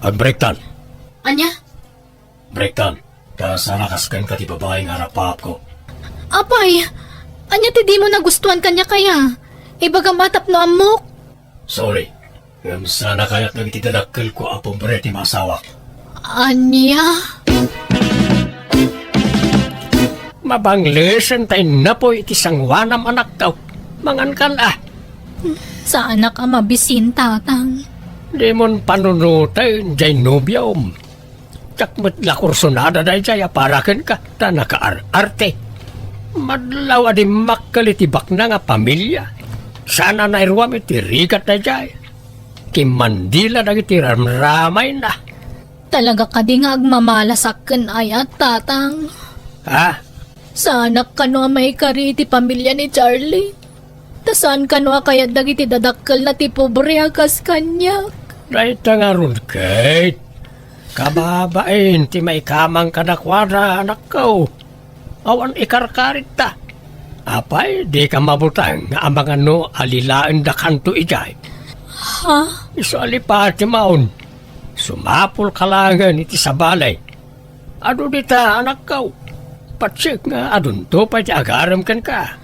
Agbreaktan. Ania? Breaktan, ta saan a kasken ka ti babai nga arapaapko. Apay, ania ti dimo nagustuan kaniak aya? Ibagam a tapno ammok. Sorry, ngem saan a kayat dagiti dadakkelko a pobre ti maasawak. Ania? Mabanglesen ta innapoy iti sangoanam, anakko. Mangankan a. Saanak a mabisin, tatang. Dimon panunoten jay nobiom. Diak met la kursonada dayjay a para kenka, ta nakaar-arte. Madlaw a dimmakkel iti bakna nga pamilia. Saan a nairuam iti rigat dayjay. Kimmandila dagiti ramramayna. Talaga kadi nga agmamalasak ken ayat, tatang? Ha? Saanak kano a maikari iti pamilia ni Charlie? Ta saan kano a kayat dagiti dadakkelna ti pobre a kas kaniak? Dayta ngarud, Kate. Kababain ti maikamang kadakuada, anakko. Awan ikarkarit ta. Apay, dika mabuteng nga amangan no alilaendakanto idiay? Ha? Isu a lipatim a un. Sumapulka laengen iti sabali. Adu dita, anakko. Patsek nga adunto pay ti agarem kenka.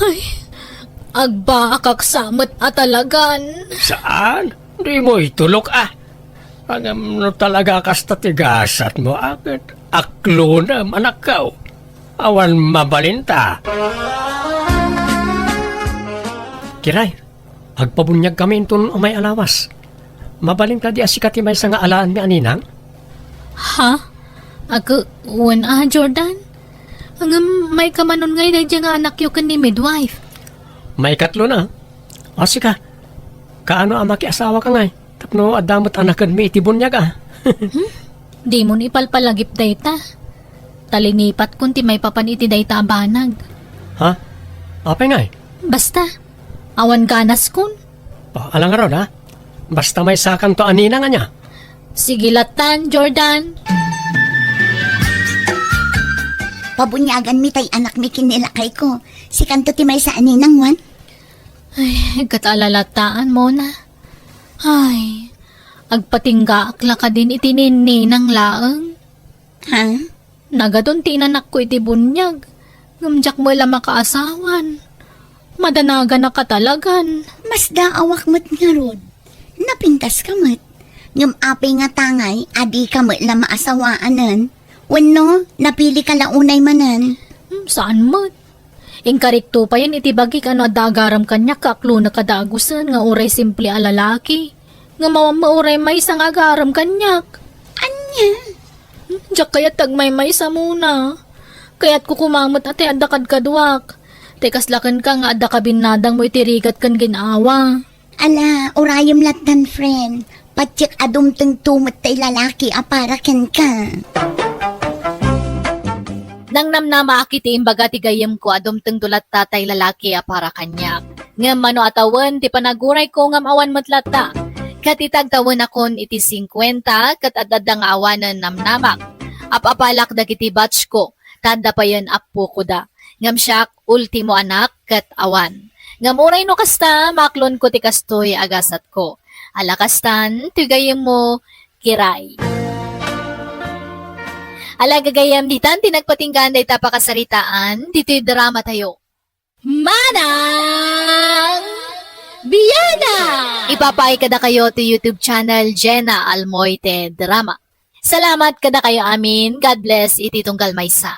Ay, agbaakak sa met a talagan. Saan? Dimo itulok a. Ngem no talaga kasta ti gasatmo, a ket aklonem, anakko. Awan mabalinta. Kiray, agpabuniagkami inton umay a lawas. Mabalin kadi a sika ti maysa nga alaenmi a ninang? Ha? Ag-, wen a, Jordan? Ngem maikamanon ngay daydiay nga anakyo ken ni midwife? Maikatlona. O sika, kaano a makiasawaka ngay? Tapno adda met a nakedmi iti buniag a. Hmm? Dimon ipalpalagip dayta. Ta linipatkon ti maipapan iti dayta a banag. Ha? Apay ngay? Basta, awan ganaskon. O, ala ngarud, ha? Basta maysakanto a ninang ania. Sige latan, Jordan. Pabuniaganmi tay anakmi ken ni lakayko. Sikanto ti maysa a ninang, wen? Ay, ket ala lataan, Mona. Ay, agpatinggaak la kadin iti ninninang laeng. Ha? Nagadun ti inanakko iti buniag, ngem diak met la makaasawan. Madanaganak a talagan. Masdaawak met ngarud. Napintaska met. Ngem apay nga tangay a dika met la maasawaanen? Wenno, napilika la unay manen? Hmm, saan met. Inkarikto payen iti bagik a no adda agarem kaniak, kaklonek a dagusen nga uray simple a lalaki. Ngem awan met uray maysa nga agarem kaniak. Ania? Hmm, diak kayat ti agmaymaysa, Mona. Kayatko koma met a tay adda kadkaduak. Tay kasla kenka nga adda kabinnadangmo iti rigat ken gin-awa. Ala, urayem lattan, friend. Patiek a dumtengto met tay lalaki a para kenka. Nangnamnamaak iti imbaga ti gayyemko a dumtengto latta tay lalaki a para kaniak. Ngem mano a tawen ti panagurayko ngem awan met latta. Ket ita agtawenakon iti singkuenta ket ad-adda nga awanen namnamak. Ap-apalak dagiti batchko, ta adda payen appokoda. Ngem siak, ultimo anak ket awan. Ngem uray no kasta, maaklonko ti kastoy a gasatko. Ala kastan, ti gayyemmo, Kiray. Ala gagayyem, ditan ti nagpatinggaan dayta pakasaritaan, ditoy drama tayo. Manang Biana! Ipapaay kadakayo ti YouTube channel Jenna Almoite Drama. Salamat kadakayo amin. God bless iti tunggal maysa.